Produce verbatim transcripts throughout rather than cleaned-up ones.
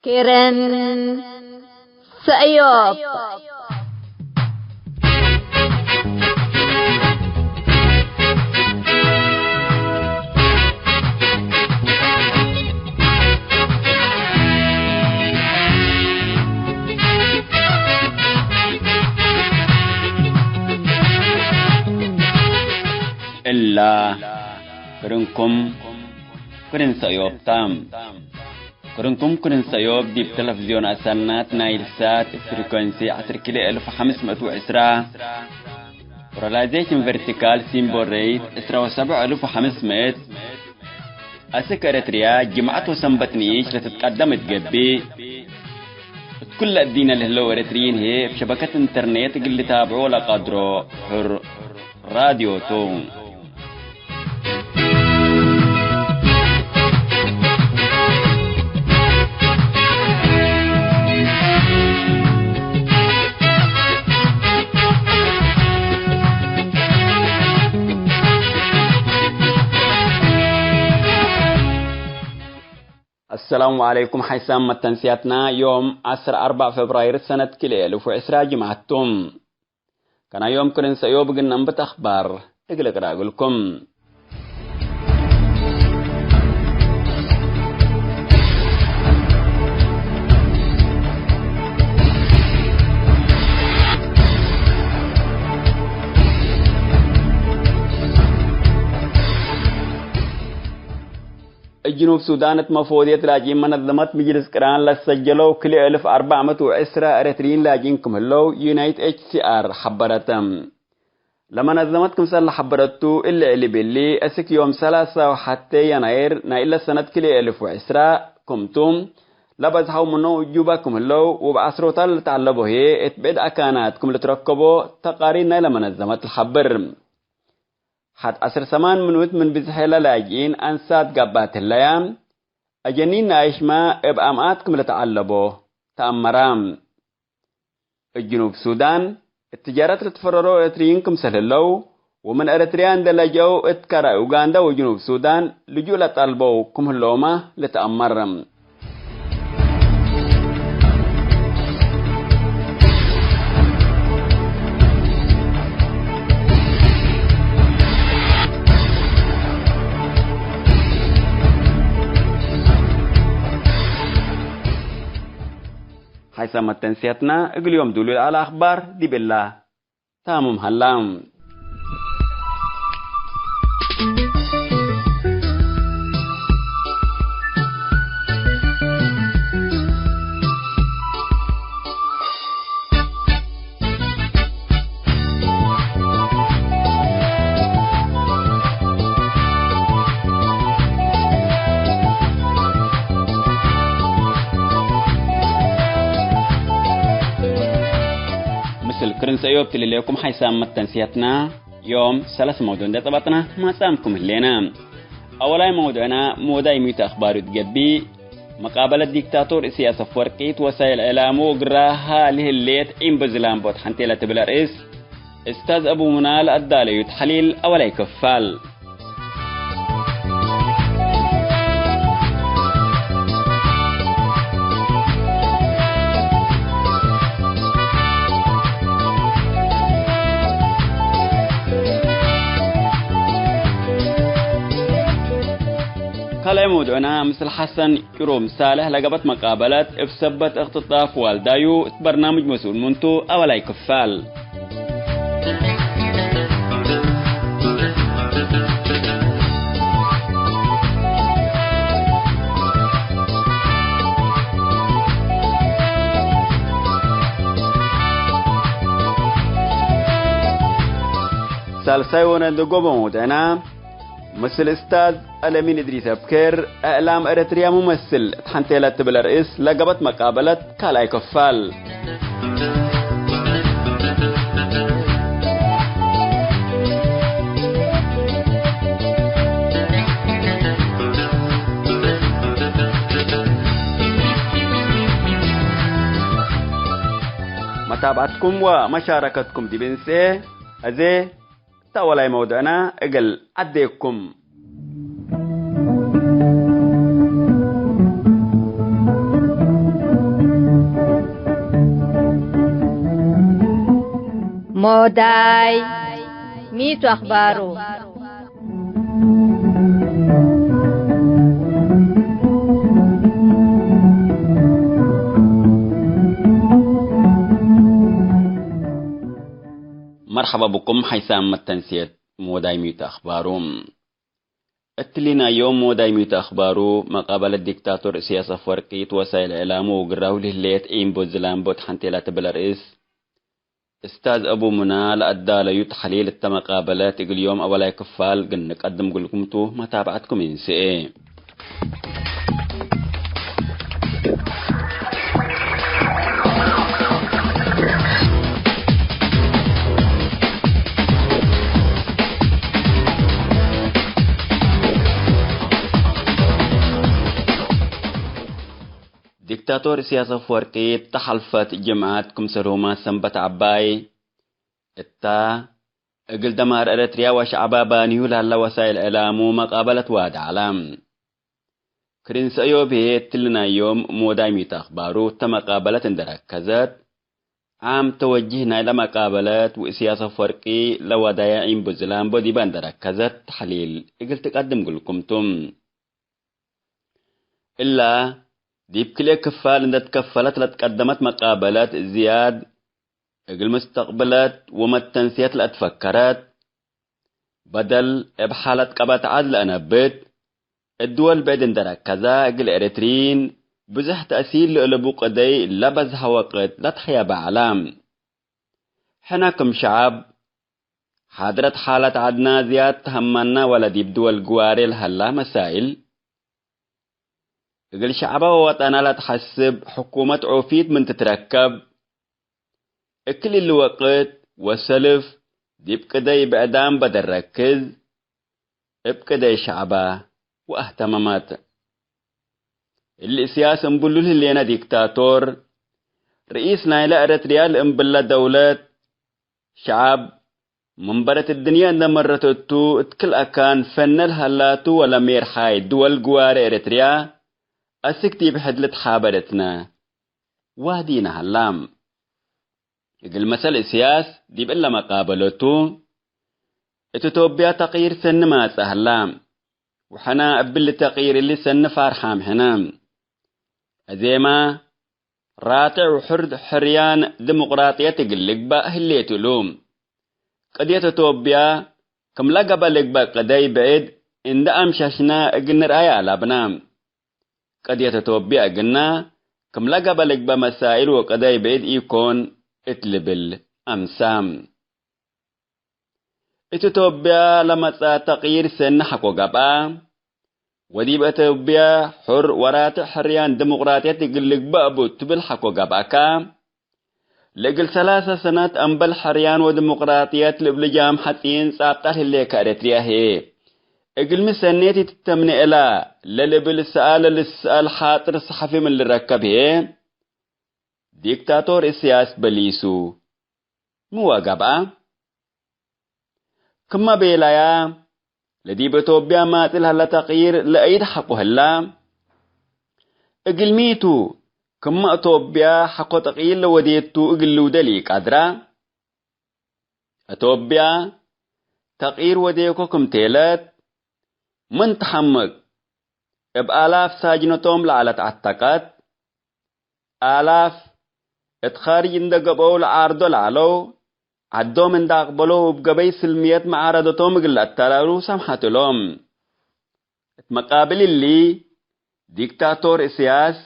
ክርን ሰእዮብ። እላ ክርንኩም ክርን ሰእዮብ ተ። ክርንኩም ክርን ሰእዮብ ዲብ ተለፍዝዮን አሰናት ናይል ሳት እብ ፍሪኮንሲ ዐስር ኪሎ እልፍ ወሐምስ ምእት ወዕስራ፣ ፖላራይዜሽን ቨርቲካል ሲምቦል ሬት ዕስራ ወሰብዕ እልፍ ወሐምስ ምእት፣ አስክ ኤረትርያ ጅምዐት ወሰንበት ንኢሽ ለትትቀደም እት ገብእ፣ እት ኩለ እዲነ ለህለው ኤረትርዪን ህዬ እብ ሸበከት ኢንተርኔት እግል ልታብዖ ለቀድሮ ሕር ራድዮ ቱ። አሰላሙ ዐለይኩም። ሐይሳም መተንስያትና ዮም ዐስር አርበዕ ፌብራይር ሰነት ክልኤ እልፍ ወዕስራ ጅምዐት ቱ። ከናዮም ክርን ሰእዮብ እግል ነንብት አኽባር እግል እቅረእ እግልኩም። እት ጅኑብ ሱዳን እት መፎድየት ላጅኢን መነዘመት ምጅልስ ቅራን ለሰጀለው ክልኤ እልፍ አርበዕ ምእት ወዕስራ ኤረትርዪን ላጅኢን ክም ህለው ዩናይት ኤች ሲ አር ሐበረተ። ለመነዘመት ክምሰል ለሐበረቱ እሊ ዕሊ ብሊ፣ እስክ ዮም ሰላሳ ወሐቴ የናይር ናይ እለ ሰነት ክልኤ እልፍ ወዕስራ ክምቱ፣ ለበዝሐው ምኖም እብ ጁባ ክም ህለው፣ ወእብ ዐስሮታት ለልትዐለቦ ህዬ እት ብዕድ አካናት ክም ልትረከቦ ተቃሪር ናይ ለመነዘመት ለሐብር። ሐድ ዐስር ሰማን ምንውት ምን ብዝሐ ለላጅኢን አንሳት ጋብአት ህለያ፣ አጀኒን ነአይሽመ እብ አምኣት ክም ልትዐለቦ ተአመራ። እት ጅኑብ ሱዳን፣ እት ትጃረት ልትፈረሮ ኤረትርዪን ክምሰል ህለው፣ ወምን ኤረትርያ እንዴ ለጅአው እት ከራይ ኡጋንዳ ወጅኑብ ሱዳን ልጁእ ለጠልበው ክም ህለውመ ልትአመር። ሐይሰ መተንስየትነ እግል ዮም ዱሉይ ለዐለ አኽባር ዲብ እላ ታምም ሀላ። ምስል ክርን ሰእዮብ ትልሌኩም ሐይሳም መተንስየትነ። ዮም ሰለስ መውዱዕ እንዴ ጸበጥነ ማጻምኩም ህሌነ። አወላይ መውዱዕነ ሞዳይ ሚቱ አኽባር እት ገብእ፣ መቃበለት ዲክታቶር ኢሰያስ አፈወርቂ እት ወሳይል እዕላሙ እግራ ሀሊ ህሌት ዒም ብዝላም ቦት ሐንቴ ለትብል አርእስ፣ እስታዝ አቡ ሙና ለአዳለዩ ተሕሊል አወላይ ክፋል። ካልኣይ መውዱዕና፣ ምስል ሐሰን ጭሩም ሳልሕ ለገብአት መቃበለት፣ እብ ሰበት እክትጣፍ ዋልዳዩ እት በርናምጅ መስኡል ምንቱ፣ አወላይ ክፋል። ሳልሳይ ወነደጎበ መውድዕና፣ ምስል እስታዝ አለሚን እድሪስ አብኬር፣ እዕላም ኤረትርያ ሙመስል እት ሐንቴ ለትብል ርእስ ለገበት መቃበለት ካልኣይ ክፋል። መታብዐትኩም ወመሻረከትኩም ዲብ እንሴ አዜ፣ እተ አወላይ መውድዕና እግል ዐዴኩም። ሞዳይ ሚቱ አኽባሩ። መርሐባ ብኩም ሐይሳም መተንስየት ሞዳይ ሚቱ አኽባሩ። እትሊ ናይ ዮም ሞዳይ ሚቱ አኽባሩ፣ መቃበለት ዲክታቶር እስያስ አፍወርቂ እት ወሳይል እዕላሙ ወግራሁ ለህሌት ዒምቦ ዝላምቦ እት ሐንቴላ ትብል አርእስ፣ እስታዝ አቡ ሙና ለአዳለዩ ተሕሊል እተ መቃበለት እግል ዮም አወላይ ክፋል እግል ንቀድም እግልኩም ቱ፣ መታብዐትኩም እንስኤ። ዲክታቶር እስያስ አፍወርቂ፣ እተ ሐልፈት ጅምዐት ክምሰልሁመ ሰንበት ዐባይ እታ፣ እግል ደማር ኤረትርያ ወሸዐባ ባንዩ ለሀላ ወሳይል እዕላሙ መቃበለት ዋዲ ዐለ። ክሪንሰ እዮብ ህዬ እትሊ ናይ ዮም ሞዳይ ሚቱ አኽባሩ እተ መቃበለት እንዴ ረከዘት፣ ዓም ተወጅህ ናይለ መቃበለት ወእስያስ አፍወርቂ ለወዳየ ዒምቦ ዝላምቦ ዲበ እንዴ ረከዘት ተሕሊል እግል ትቀድም እግልኩም ቱ። እላ፣ ዲብ ክልኤ ክፋል እንዴ ትከፈለት ለትቀደመት መቃበለት ዝያድ እግል ምስተቅብለት ወመተንስየት ለአትፈከረት፣ በደል እብ ሓለት ቀበት ዐድ ለአነብት፣ እት ድወል ብዕድ እንዴ ረከዘ እግል ኤረትርዪን ብዞሕ ተእሲር ለአለቡ ቅደይ ለበዝሐ ወቅት ለትሐየበ ዐለ። ሕነ ክም ሸዐብ፣ ሓድረት ሓለት ዐድና ዝያድ ተሀመነ ወለ ዲብ ድወል ግዋሬ ለሀላ መሳይል፣ እግል ሸዐበ ወወጠነ ለትሐስብ ሕኩመት ዖፊት ምን ትትረከብ፣ እክል እሊ ወቅት ወሰልፍ ዲብ ቅደይ ብዕዳም በደል ረክዝ፣ እብ ቅደይ ሸዐበ ወአህተመመት። እሊ እስያስ እምብሉ ለህሌነ ዲክታቶር፣ ርኢስ ናይለ ኤረትርያ ለእምብለ ደውለት፣ ሸዐብ፣ መንበረት እድንየ እንዴ መረት እቱ፣ እት ክል አካን ፈነ ለሀላቱ ወለ ሜርሓይ ድወል ግዋሬ ኤረትርያ አስክ ዲብ ሕድ ልትሓበር እትነ ዋዲነ ሀላ። እግል መሰል እስያስ ዲብ እለ መቃበለቱ፣ እት ቶብያ ተቅይር ሰኒ ማጽእ ሀላ፣ ወሐነ እብሊ ተቅይር እሊ ሰኒ ፋርሓም ሕነ። አዜመ፣ ራትዕ ወሕር ሕርያን ዲሞቅራጥየት እግል ልግበእ ህሌት እሉ። ቅድየት ቶብያ ክም ለገብአ ልግበእ ቅደይ ብዕድ እንዴ አምሸሽነ እግል ንርአየ አለብነ። ቅድየት ቶብያ እግልነ ክም ለገብአ ልግበእ መሳይል ወቅደይ ብዕድ ኢኮን እት ልብል አምሰ። እት ቶብያ ለመጽአ ተቅይር ሰኒ ሐቆ ገብአ፣ ወዲብ ቶብያ ሑር ወራትዕ ሕርያን ዲሞቅራጥየት እግል ልግበእ ቡ ትብል ሐቆ ገብአከ፣ ለእግል ሰላሰ ሰነት አምበል ሕርያን ወዲሞቅራጥየት ልብል ጃም ሐጺን ጻብጣ ለህሌከ ኤረትርያ ህዬ፣ እግልሚ ሰኔት ኢትተምኔ እላ ለልብል ሰኣል ለልትሰአል ሓጥር ሰሐፊ ምን ልረከብ ህዬ፣ ዲክታቶር እስያስ በሊሱ ሚ ወገብአ? ክመ ቤላያ፣ ለዲብ ኢትዮጵያ ማጽእ ለሀለ ተቅይር ለአይድ ሐቆ ህላ። እግልሚ ቱ፣ ክመ ኢትዮጵያ ሐቆ ተቅይር ለወዴቱ እግል ልውደል ኢቀድራ። ኢትዮጵያ ተቅይር ወዴኮ ክም ቴለት ምን ተሐምቅ፣ እብ አላፍ ሳጅነቶም ለዐለት ዐተቀት። አላፍ እት ካርጅ እንዴ ገብአው ለዓርዶ ለዐለው፣ ዐዶም እንዴ አቅበለው እብ ገበይ ስልምየት መዓረደቶም እግል ለአተላሉ ሰምሐት እሎም። እት መቃብል እሊ፣ ዲክታቶር እስያስ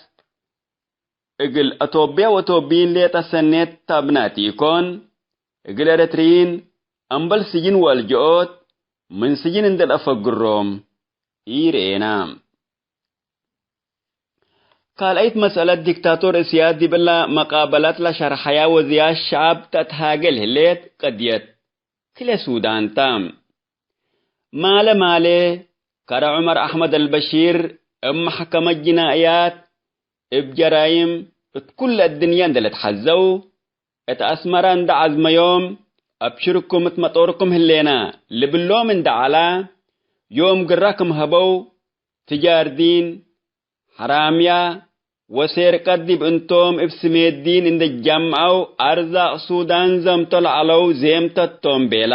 እግል አቶብያ ወአቶብይን ሌጠ ሰኔት ታብናት ኢኮን፣ እግል ኤረትርይን አምበል ስጅን ወአልጅኦት ምን ስጅን እንዴ ለአፈግሮም ኢረኤና። ካልአይት መስአለት ዲክታቶር እስያስ ዲብ እለ መቃበላት ለሸርሐያ ወዝያድ ሸዐብ ተትሃጌ ለህሌት ቅድየት ክልኤ ሱዳን ተ። ማለ ማለ፣ ከረ ዑመር አሕመድ አልበሺር እብ መሕከመት ጅናእያት እብ ጀራይም እት ኩለ አድንየ እንዴ ልትሐዘው፣ እት አስመረ እንዴ ዐዝመዮም፣ አብሽርኩም እት መጦርኩም ህሌነ ልብሎም እንዴ ዐላ፣ ዮም ግረ ክም ሀበው፣ ትጃር ዲን፣ ሐራምያ፣ ወሴርቀት ዲብ እንቶም እብ ስሜት ዲን እንዴ ጀምዐው አርዛቅ ሱዳን ዘምቶ ለዐለው ዜምተት ቶም ቤላ።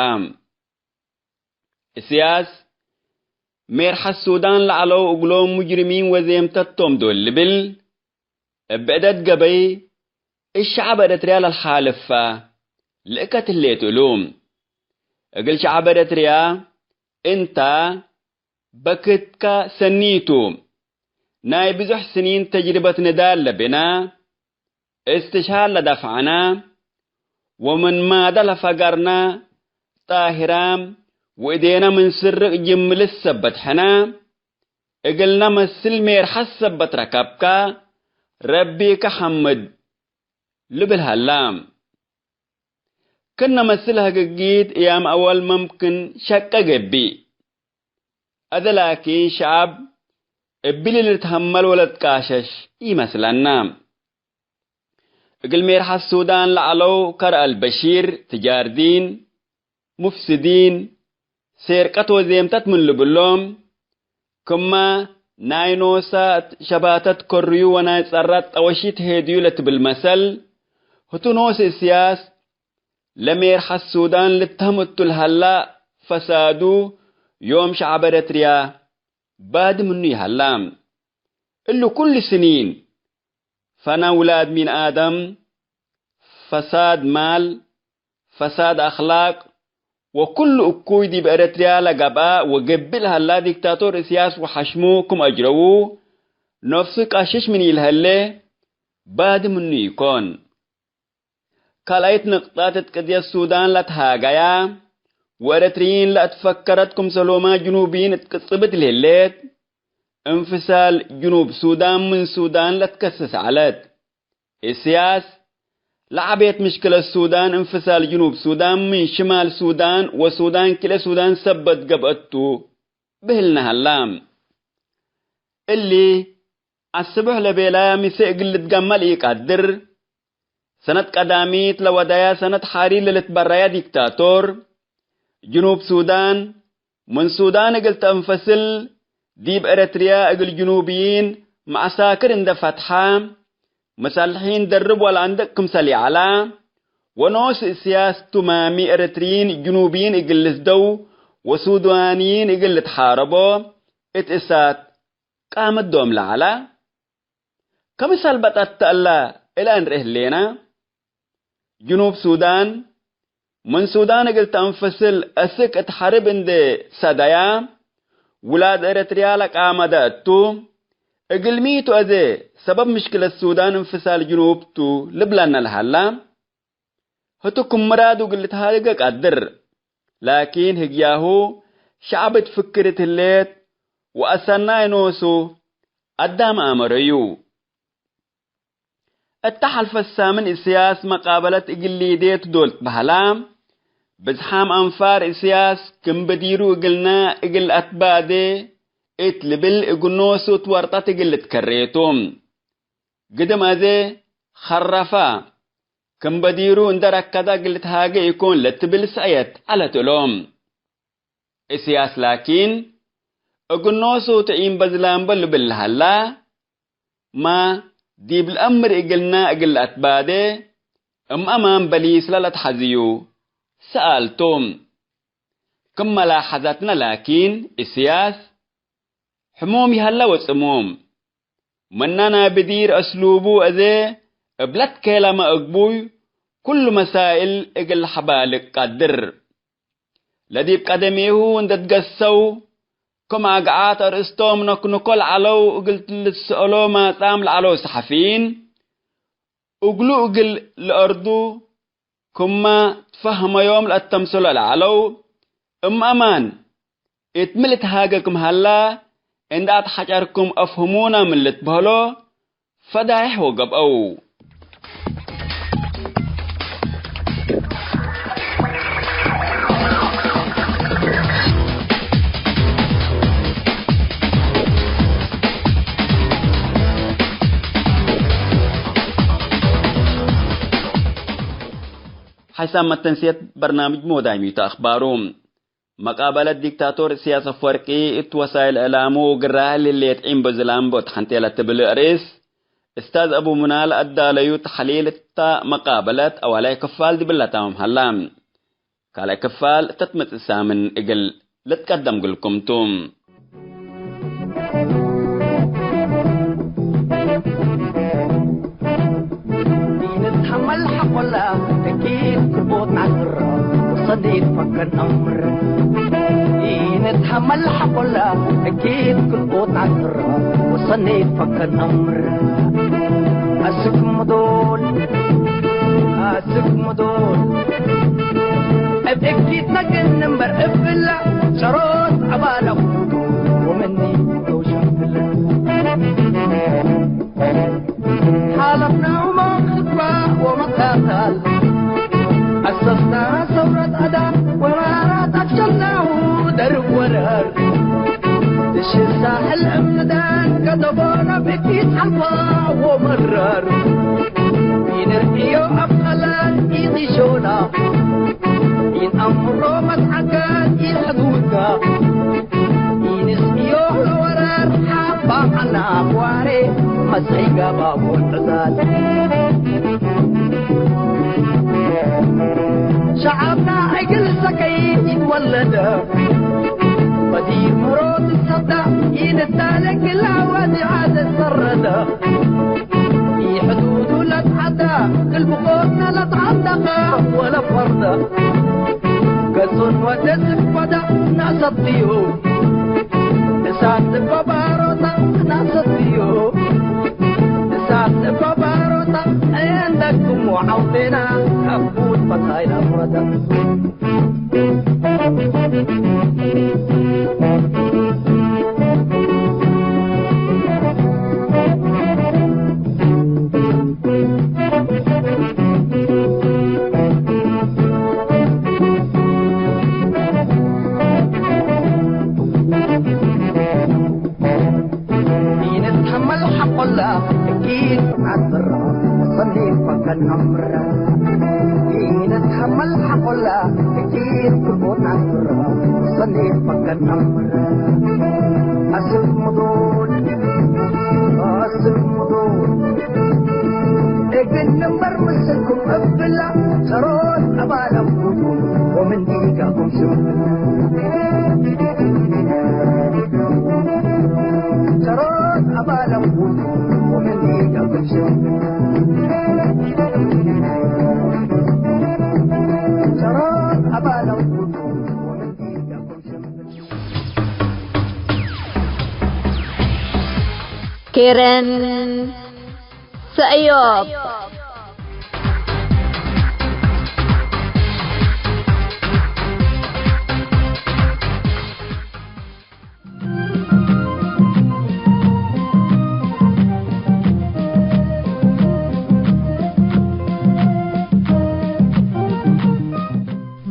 እስያስ፣ ሜርሐት ሱዳን ለዐለው እግሎም ሙጅሪሚን ወዜምተት ቶም ዶል ልብል፣ እብ ብዕደት ገበይ እብ ሸዐብ ኤረትርያ ለልሓልፋ ልእከት ህሌት እሉ። እግል ሸዐብ ኤረትርያ እንታ በክትካ ሰኒ ቱ። ናይ ብዙሕ ስኒን ተጅርበት ንዳል ለቤና፣ እስትሽሃድ ለደፍዐና፣ ወምን ማደ ለፈገርና ጣሂራም ወእዴነ ምን ስርቅ ጅምልት ሰበት ሕነ፣ እግልነ መስል ሜርሐት ሰበት ረከብካ፣ ረቢከ ሐምድ ልብል ሀላ። ክነ መስል ህግጊት እያም አወል መምክን ሸቀ ገብእ። አዜ ላኪን ሸዐብ እብሊ ልትሀመል ወለትቃሸሽ ኢመስለና። እግል ሜርሐት ሱዳን ለዐለው ከረ አልበሺር ትጃር ዲን፣ ሙፍስዲን፣ ሴርቀት ወዜምተት ምን ልብሎም፣ ክመ ናይ ኖሰ ሸባተት ከርዩ ወናይ ጸራት ጠወሺት ሄድዩ ለትብል መሰል፣ ህቱ ኖስ እስያስ ለሜርሐት ሱዳን ልትሀም እቱ ለሀላ ፈሳዱ ዮም ሸዐብ ኤረትርያ ባዲ ምኑ ይሀላ። እሉ ኩሉ ስኒን ፈና ውላድ ሚን አደም፣ ፈሳድ ማል፣ ፈሳድ አክላቅ ወኩሉ እኩይ ዲብ ኤረትርያ ለገብአ ወገብእ ለሀላ ዲክታቶር እስያስ ወሐሽሙ ክም አጅረዉ፣ ነፍሱ ቀሽሽ ምን ኢልሀሌ ባዲ ምኑ ኢኮን። ካልኣይት ንቅጣት እት ቅድየት ሱዳን ለትሃገያ ወኤረትርዪን ለአትፈከረት ክምሰሎማ ጅኑብይን እት ቅጽብት ለህሌት፣ እንፍሳል ጅኑብ ሱዳን ምን ሱዳን ለትከሰስ ዐለት። እስያስ፣ ለዐቤት ምሽክለት ሱዳን እንፍሳል ጅኑብ ሱዳን ምን ሽማል ሱዳን ወሱዳን ክልኤ ሱዳን ሰበት ገብአት ቱ ብህልነ ሀላ። እሊ አስቡሕ ለቤላያ mise እግል ልትገመ ለኢቀድር፣ ሰነት ቀዳሚት ለወደያ ሰነት ሓሪር ለልትበረያ ዲክታቶር፣ ጅኑብ ሱዳን ምን ሱዳን እግል ተንፈስል፣ ዲብ ኤረትርያ እግል ጅኑብይን መዐሳክር እንደ ፈትሐ፣ መሳልሒን ደርብ ወለአንድቅ ክምሰል ይዐላ፣ ወኖስ እስያስ ቱማሚ ኤረትርይን ጅኑብይን እግል ልስደው ወሱዳንይን እግል ልትሓረቦ እት እሳት ቃምዶም ለዐላ። ከምሰል በጠት ተአላ እለ እንርኤ ህሌነ። ጅኑብ ሱዳን ምን ሱዳን እግል ተአንፈስል አስክ እት ሐርብ እንዴ ሰደያ፣ ውላድ ኤረትርያ ለቃመደ እቱ፣ እግልሚ ቱ አዜ ሰበብ ምሽክለት ሱዳን እንፍሳል ጅኑብ ቱ ልብለነ ለሀላ። ህቱ ክም ምራዱ እግል ልትሃልገ ቀድር። ላኪን ህግያሁ ሸዐብ እት ፍክር እት ህሌት ወአሰናይ ኖሱ አዳም አመረዩ። እተ ሐልፈት ሳምን እስያስ መቃበለት እግል ሊዴ ቱ ዶል ትበህላ። ብዝሓም አንፋር እስያስ ክም በዲሩ እግልነ እግል አትባዴ እት ልብል እግል ኖሱ እት ወርጠት እግል ልትከሬ ቱ። ግድም አዜ ኸረፋ፣ ክም በዲሩ እንደ ረከደ እግል ልትሃጌ ኢኮን ለትብል ሰእየት ዐለት እሎም። እስያስ ላኪን፣ እግል ኖሱ ተኢን በዝላምበ ልብል ለሀላ፣ ማ ዲብ ለአምር እግልና እግል ለአትባዴ፣ እም አማን በሊስ ለለትሐዝዩ ሰኣል ቱ። ክም መላሐዘትነ ላኪን፣ እስያስ፣ ሕሙም ይሀለ ወጽሙም። ምነ ናይ ብዲር አስሉቡ አዜ እብ ለትኬለመ እግቡይ ኩሉ መሳእል እግል ለሐባልቅ ቀድር። ለዲብ ቀደሜሁ እንዴ ትገሰው፣ ክም አግዓት አርእስቶም ነክንኮ ለዐለው እግል ልትሰአሎ ማጻም ለዐለው ሰሐፊይን፣ እግሉ እግል ለአርዱ ክመ ትፈህመዮም ለአተምሰሎ ለዐለው፣ እም አማን እት ሚ ልትሃጌ ክም ሀላ እንዴ አትሐጨርኩም አፍህሙነ ምን ልትበህሎ ፈዳይሕ ወገብአው። ሐይሳም መተንስየት በርናምጅ ሞዳይሚቱ አኽባሩ። መቃበለት ዲክታቶር እስያስ አፈወርቂ እት ወሳይል እዕላሙ ግራህ ልሌት ዒም በዝላም ቦት ሐንቴ ለትብል ርእስ፣ እስታዝ አቡ ሙና ለአዳለዩ ተሕሊል እተ መቃበለት አዋላይ ክፋል ዲብለ ታምም ሀላ። ካልእ ክፋል ተትመጽእ ሳምን እግል ልትቀደም እግልኩም ቱ። ኢንትሐመል ሐቆላ እኪት ክልኦት ነአስር ወሰኔት ፈከን አምር። ኢንትሐመል ሐቆላ እኪት ክልኦት ነአስር ወሰኔት ፈከን አምር። አስክ ምዶል፣ አስክ ምዶል። እብ እኪት ነግን እምበር እብላ ሸሮት አባለ ኩዱ ወምኒ ተውሸፍለ። ሓለፍናሁ መክባ ወመቃታል፣ አሰስና ሰውረት አዳም ወራራት አፍሸልናሁ ደርብ ወረር። እሺ ሳሕል እምዳን ከተቦና ብኪት ሐልፋ ወመረር። ኢንርእዮ አብቀላል ኢዲሾና፣ ኢንአምሮ መጽዓጋን ኢሕዱድና። ኢንስእዮ ለወራር ሓባም ዐና አፍዋሬ፣ መጽአይ ጋባቦን ዕዛል። ሸዓብና እግል ሰከይ ኢትወለደ፣ በዲር ምሮት ሰዳ ኢንታለግ ለአዋዲ ዓደት ሰረደ። ኢሕዱዱ ለትዓዳ፣ ክል ብቆትነ ለትዓንደቀ ወለፈርደ። ገጹን ወደ ዝግበዳ ናሰብዩ፣ እሳት እበ ባሮታ ናሰብዩ፣ እሳት እበ ባሮታ። እንደግሙ ዐውቴና፣ ከቡት ፈታይ ለፍረደ። ኢንትሐመል ሐቆላ እኪት ነአስር ወሰኔት ፈከን አምር። ኢንትሐመል ሐቆላ እኪት ክልኦት ነአስር ወሰኔት ፈከን አምር። አስክ ምዶል፣ አስክ ምዶል። እግል እምበር ምስልኩም እብላ ጸሮት አባለም ኩቱ ወምን ዲጋኩም ሽም። ጸሮት አባለም ኩቱ ወምን ዲጋኩም ሽም። ጸሮት አባለም ኩቱ ወምን ዲጋኩም ሽም። ኬረን ሰእዮብ።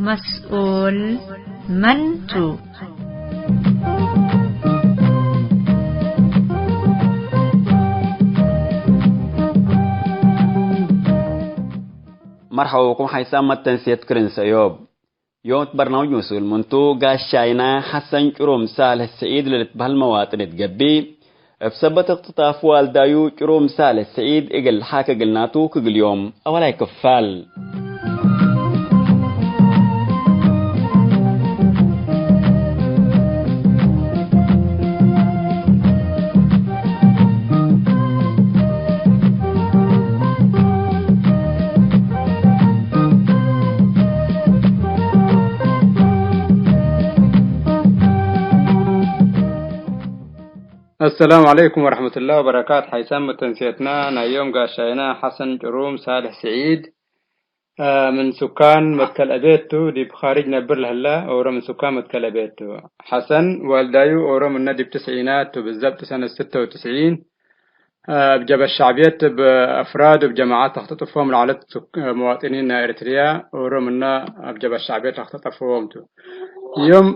መስኡል መን ቱ? መርሐባ ብኩም ሓይሳም መተንስየት ክርን ሰእዮብ። ዮም እት በርናምጅ መስኡል ምንቱ ጋሻይና ሐሰን ጭሩም ሳልሕ ስዒድ ለልትበህል መዋጥን እት ገብእ፣ እብ ሰበት እክትጣፍ ዋልዳዩ ጭሩም ሳልሕ ስዒድ እግል ሓክ እግልናቱ ክግል ዮም አወላይ ክፋል። አሰላሙ ዐለይኩም ወረሕመቱላሂ ወበረካቱ። ሓይሳም መተንስየትና ናይ ዮም ጋሻይና ሐሰን ጭሩም ሳልሕ ስዒድ፣ አ፣ ምን ሱካን መትከል አቤት ቱ፣ ዲብ ካርጅ ነብር ለህለ ኦሮ ምን ሱካን መትከል አቤት ቱ። ሐሰን ዋልዳዩ ኦሮ ምነ ዲብ ትስዒናት ቱ፣ ብዘብጥ ሰነት ስተ ወትስዒን፣ አ፣ እብ ጀበህት ሸዕብየት እብ አፍራድ እብ ጀማዐት ለክትጥፎም ለዐለት ሱክ-፣ መዋጥኒን ናይ ኤረትርያ ኦሮ ምነ እብ ጀበህት ሸዕብየት ለክትጠፈዎም ቱ። ዮም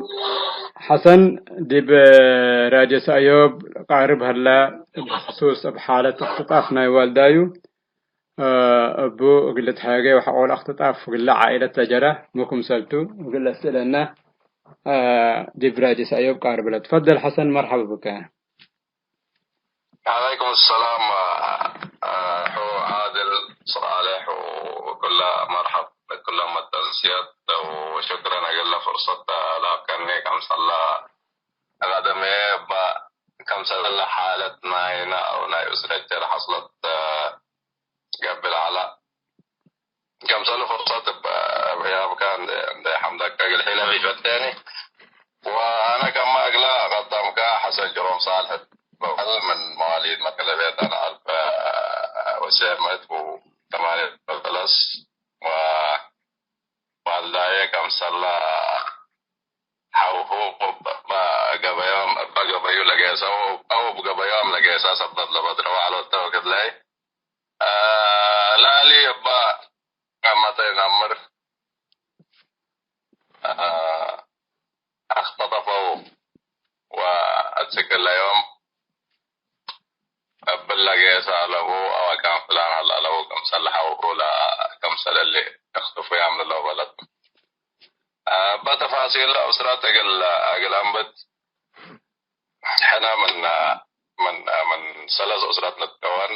ሐሰን ዲብ ራድዮ ሰእዮብ ቃርብ ሀላ፣ እብ ክሱስ እብ ሓለት እክትጣፍ ናይ ዋልዳዩ፣ አ፣ እቡ እግል ልትሃጌ ወሐቆለ እክትጣፍ እግለ ዓኢለት ለጀረ ሚ ክምሰል ቱ እግል ለአስእለነ፣ አ፣ ዲብ ራድዮ ሰእዮብ ቃርብ ለ። ትፈደል ሐሰን፣ መርሐባ ብከ። ዐለይኩም ሰላም። ሳልሕ፣ ወኩለ መርሐብ ለኩለ መተንስየት፣ ወሽክረን እግለ ፍርሰት ለሀብከኒ። ከምሰላ ቀደምዬ እበ ከምሰለ ሓለት ናይነ አው ናይ እስረቼ ለሐስለት ገብእ ለዐለ። ከምሰለ ፍርሰት እብ ያብከ እንዴ፣ እንዴ ሐምደከ እግል ሒለ ኢፈቴኒ። ወአነ ከመ እግለ ቀደምከ ሐሰን ጅሮም ሳልሕ እትበህል ምን መዋሊድ መትከለ ቤት አነ አልፍ ወትስዕ ምእት ወተማንየት ወሰለስ ወዋልዳዬ ከምሰለ ሐውሁ እበ ገበዮም፣ እበ ገበዩ ለጌሰው አው እብ ገበዮም ለጌሰ ሰበት ለበድረው ዐሎተ ወክድ ለይ ላሊ እበ አመተ ነምር አክተጠፈው ወአትክለ ዮም እብለ ጌሰ አለቡ አው አካን ፍላን ሀለ አለቡ ከምሰለ ሐውሁ ለከምሰለ እሊ እክትፉያም ለለው በለት። እበ ተፋሲል ለአስረት እግል፣ እግል አንብት ሕነ ምን፣ ምን፣ ምን ሰለስ እስረት ንትከወን።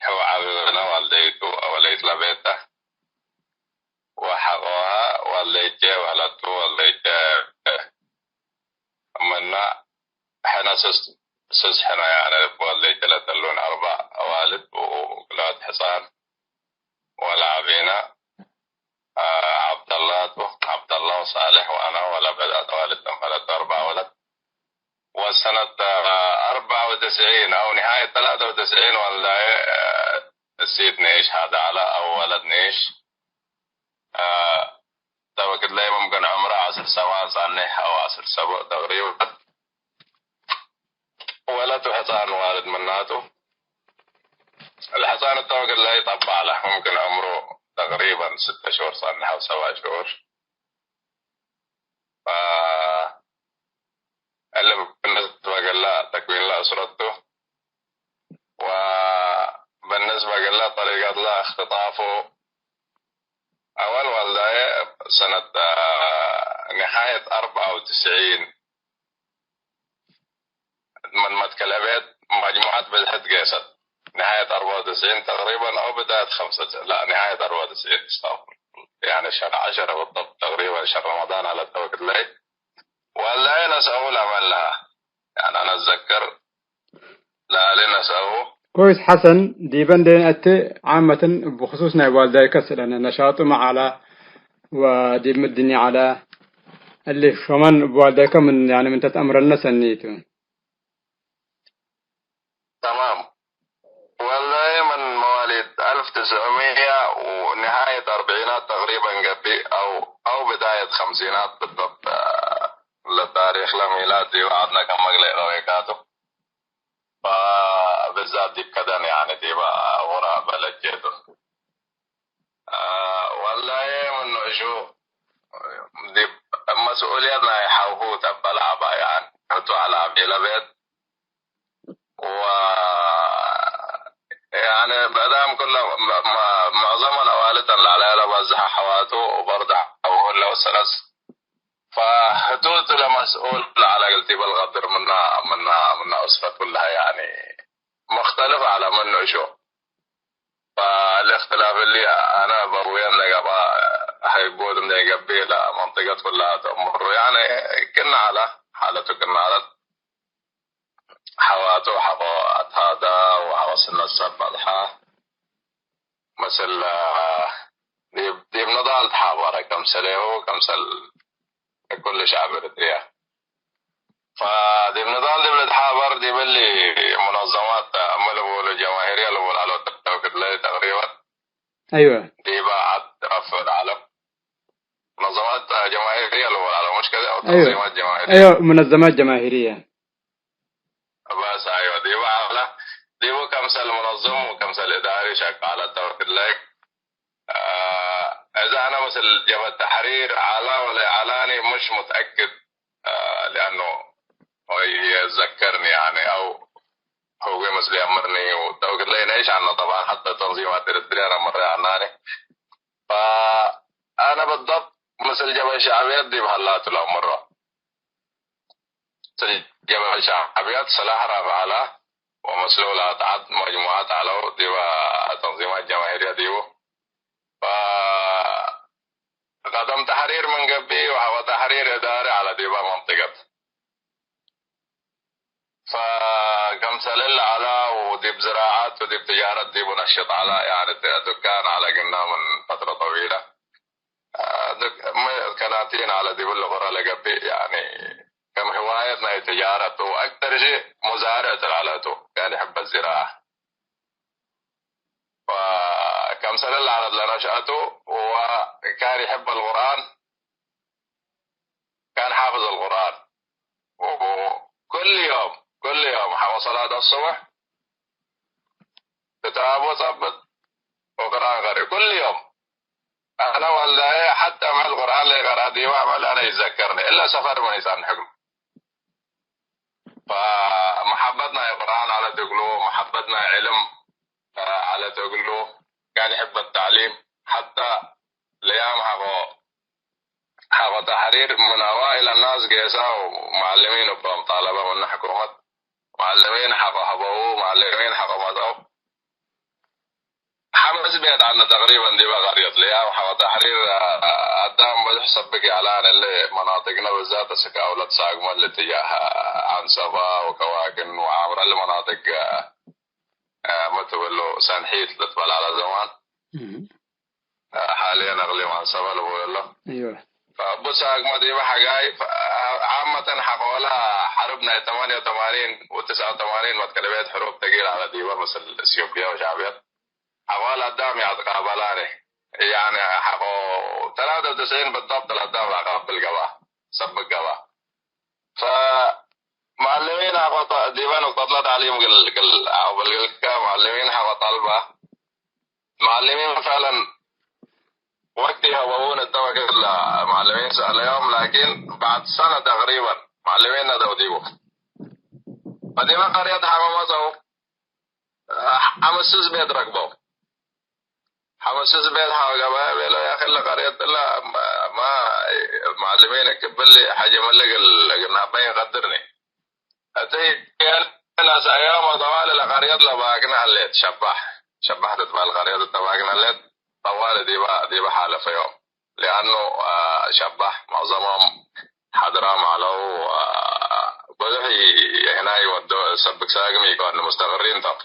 ሕው ዐቢነ ዋልደይቱ አወለይት ለቤተ ወሐቆሀ ዋልደይቼ ወህለቱ ዋልደይቼ ምነ ሕነ ስስ፣ ስስ ሕነ ያነ ዋልደይቼ ለተሉን አርበዕ አዋልድ ወክልኦት ሕጻን ወለዐቢነ ዐብደላ ቱ፣ ዐብደላ ወሳልሕ ወአነ ወለብዕዳት አዋልድ ተንፈለት አርበዕ ወለት። ወሰነት አርበዕ ወትስዒን አው ንሃየት ተላተ ወትስዒን ወልዳዬ እሲት ንኢሽ ሀደ ዐለ አው ወለት ንኢሽ። ተወክድ ለይ ሙምክን ዕምረ ዐስር ሰማን ጸንሕ አው ዐስር ሰቡዕ ተቅሪበን። ወለት ወሕጻን ዋልድ ምናቱ። ለሕጻን እተ ወክድ ለይ ጠባዕ ለህ፣ ሙምክን ዕምሩ ተቅሪበን ስተ ሽሁር ጸንሕ አው ሰብዐ ሽሁር። ፈእሊ ብንስበ ገለ ተክዊን ለአስረቱ፣ ወብንስበ ገለ ጠሪቀት ለእክትጣፉ፣ አወል ዋልዳዬ ሰነት ንሃየት አርበዕ ወትስዒን ምን መትከለ ቤት መጅሙዐት ብዝሕት ጌሰት። ንሃየት አርበዕ ወትስዒን ተቅሪበን አው ብዳየት ኸምሰ፣ ላ፣ ንሃየት አርበዕ ወትስዒን፣ አስተግፍር። ያኒ ሸህር ዐሸረ ብضبط ተቅሪበን ሸህር ረመዳን ዐለት ተወክድ ለይ። ዋልዳዬ ነስአው ለአመን ለሀ። ያኒ አነ እትዘክር ለአሊ ነስአው። ኮይስ ሐሰን፣ ዲበ እንዴ ነአቴ፣ ዓመተን እብ ክሱስ ናይ ዋልዳይከ ስእለነ፣ ነሻጡ መዓላ ወዲብ ምድኒ ዐለ፣ እሊ ሾመን እብ ዋልዳይከ ምን፣ ያኒ ምን ተትአምረልነ ሰኒ ቱ። ተማም። ወልዳዬ ምን መዋሊድ አልፍ ትስዕ ምያ ወንሃየት አርብዒናት ተቅሪበን ገብእ አው፣ አው ብዳየት ከምሲናት ብضبط ለታሪክ ለሚላድ ዲብ ዐድነ ከመ እግለ ኢቀዌካቱ። ፈብዛት ዲብ ከደን፣ ያኒ ዲበ ቁራ በለቼቱ። አ፣ ወላዬ ምኑ እሹ ዲብ መስኡልየት ናይ ሐውሁ ተበላዕባ፣ ያኒ፣ ሕቱ ዐለ አቤለ ቤት። ወ፣ ያኒ፣ ብዕዳም ክለ፣ መ-፣ መ-፣ ሙዕዘመን አዋልደን ለዐለ ለበዝሐ ሐዋቱ ወበርድ ሐውሁ ለወሰነስ ፈህቱ እቱ ለመስኡል ለዐለ እግል ቲበል ቀድር ምና፣ ምና፣ ምና እስረት ኩለሀ፣ ያኒ፣ ሙክተልፍ ዐለ ምኑ እሹ። ፈእሊ እክትላፍ እሊ አነ እብ አቡየን ለገብአ ሀይቦት እንዴ ገብእ ለመንጠቀት ኩለሀ ተአምሩ። ያኒ፣ ክእነ ዐለ፣ ሓለቱ ክእነ ዐለት። ሐዋቱ ሐቆ አትሃዳ ወሐቆ ስነት ሰብ በጽሐ። ምስል ዲብ፣ ዲብ ንዳል ተሓበረ፣ ከምሰሌሁ፣ ከምሰል ኩሉ ሸዕብ ኤረትርየ። ፈዲብ ንዳል ዲብ ልትሓበር፣ ዲብ እሊ ሙነዘማት ምን ልቡሉ፣ ጀማሂርየ ልቡል ዐለው፣ ተውክድ ለይ ተቅሪበን። አይወ። ዲበ ዐድ ረፍዕ ለዐለው። ሙነዘማት ጀማሂርየ ልቡል ዐለው፣ ሙሽ ከዚ? አው አይወ። ተንዚማት ጀማሂርየ። አይወ፣ ሙነዘማት ጀማሂርየ። በስ፣ አይወ፣ ዲቡ ዐለ፣ ዲቡ ከምሰል ሙነዝም ወከምሰል እዳሪ ሸቃለት ተወክድ ለይክ። አ፣ እዛ አነ ምስል ጀብሀት ተሕሪር ዐላ ወለ ዐላኒ ሙሽ ሙትአክድ፣ አ፣ ሊአኑ ሆይ የዘከርኒ፣ ያኒ፣ አው ህዌ ምስል የአምርኒ ወተወክድ ለይ ነኢሽ ዐልነ። ጠብዓን ሐተ ተንዚማት ኤረትርየ ነአምረ ዐልናኒ። ፈአነ ብضبط ምስል ጀብሀት ሸዕብየት ዲብ ሀላቱ ለአምሮ። ምስል ጀብሀት ሸዕብየት ስላሕ ረፍዐ ዐለ ወመስሎ ለአትዐድ መጅሙዐት ዐለው ዲበ ተንዚማት ዲብ ትጃረት ዲቡ ነሽጥ ዐለ፣ ያኒ ዱካን ዐለ ግና ምን ፈትረ ጠዊለ። አ፣ ዱክ-፣ መ-፣ ከናቲን ዐለ ዲቡ ለቆረ ለገብእ፣ ያኒ ከም ህዋየት ናይ ትጃረት ወአክተር ሺ ሙዛርዕ ትልአለቱ፣ ካን ይሕበ ዝራአ። ወከምሰለ ለዐለት ለነሽአቱ ወካን ይሕብ አልቁርአን፣ ካን ሓፍዝ አልቁርአን። ወኩል ዮም፣ ኩል ዮም ሐቆ ሰላት አሱብሕ ክታቡ ጸብጥ ወቁርአን ቀሪ ኩል ዮም። አነ ወልዳዬ ሐተ አምዕል ቁርአን ለኢቀርአ ዲበ አምዕል አነ ኢትዘከርኒ፣ እለ ሰፈር ምን ኢጸንሕኩ። ፈመሐበት ናይ ቁርአን ዐለት እግሉ፣ መሐበት ናይ ዕልም ዐለት እግሉ፣ ካን ይሕብ ተዕሊም። ሐተ ለያም ሐቆ፣ ሐቆ ተሕሪር ምን አዋኢል አናስ ጌሰ ወመዐልሚን እበ ጣለበ ምነ ሕኩመት። መዐልሚን ሐቆ ሀበዉ፣ መዐልሚን ሐቆ መጽአው። ሐምስ ቤት ዐልነ ተቅሪበን ዲበ ቀርየት ለያም ሐቆ ተሕሪር አዳም በዝሕ ሰብክ ይዐላን። እሊ መናጥቅነ ብዛት እስክ አውለት ሳግመ ለትጃህ ዐንሰባ ወከዋክን ወዓምረ እሊ መናጥቅ ምን ትብሉ ሰንሒት ልትበል ዐለ ዘማን። እህ። ሓልየን እቅሊም ዐንሰበ ልቡሉ እሎ። እዮህ። ፈእቡ ሳግመ ዲበ ሐጋይ፣ ፈ-፣ ዓመተን ሐቆለ ሐርብ ናይ ተማንየ ወተማኒን ወትስዐ ወተማኒን መትከለ ቤት ሕሩብ ተጊል ዐለ ዲበ ምስል እትዮጵያ ወሻዕብየት። ሐቆለ አዳም ይአትቃበላኒ። ያኒ ሐቆ ተላተ ወትስዒን ብዳብጥ ለአዳም ለአቃብል ገብአ፣ ሰብክ ገብአ። ፈመዐልሚን ሐቆ ዲበ ኑቅጠትነ ተዕሊም ግል፣ ግል አው በልግልከ መዐልሚን ሐቆ ጠልበ። መዐልሚን ፈዕለን ወቅት ይሀበውን እተ ወቅት ለመዐልሚን ሰአለዮም፣ ላኪን በዕድ ሰነ ተቅሪበን መዐልሚን ነደው ዲቡ። ፈዲመ ቀርየት ሐመ መጸው፣ ሐምስስ ቤት ረክበው። ሐምስስ ቤት ሐው ገበያ ቤለው፣ ያክል ለቀርየት እለ ማ፣ ማ መዐልሚን እክብል ሐጀ ምልግ ለግናበይ ቀድርኒ። እት ናስ አያም ወጠዋሊ ለቀርየት ለባክነ ሀሌት፣ ሸባሕ፣ ሸባሕ ትትበህል ቀርየት እተ ባክነ ሀሌት፣ ጠዋሊ ዲበ፣ ዲበ ሓለፈ ዮም። ሊአኑ፣ አ፣ ሸባሕ መዕዘሞም ሐድራም ዐለው፣ አ፣ ብዙሕ ይ-፣ የህናይ ወዶ ሰብክ ሳግም ኢኮን ሙስተቅሪን ቶም።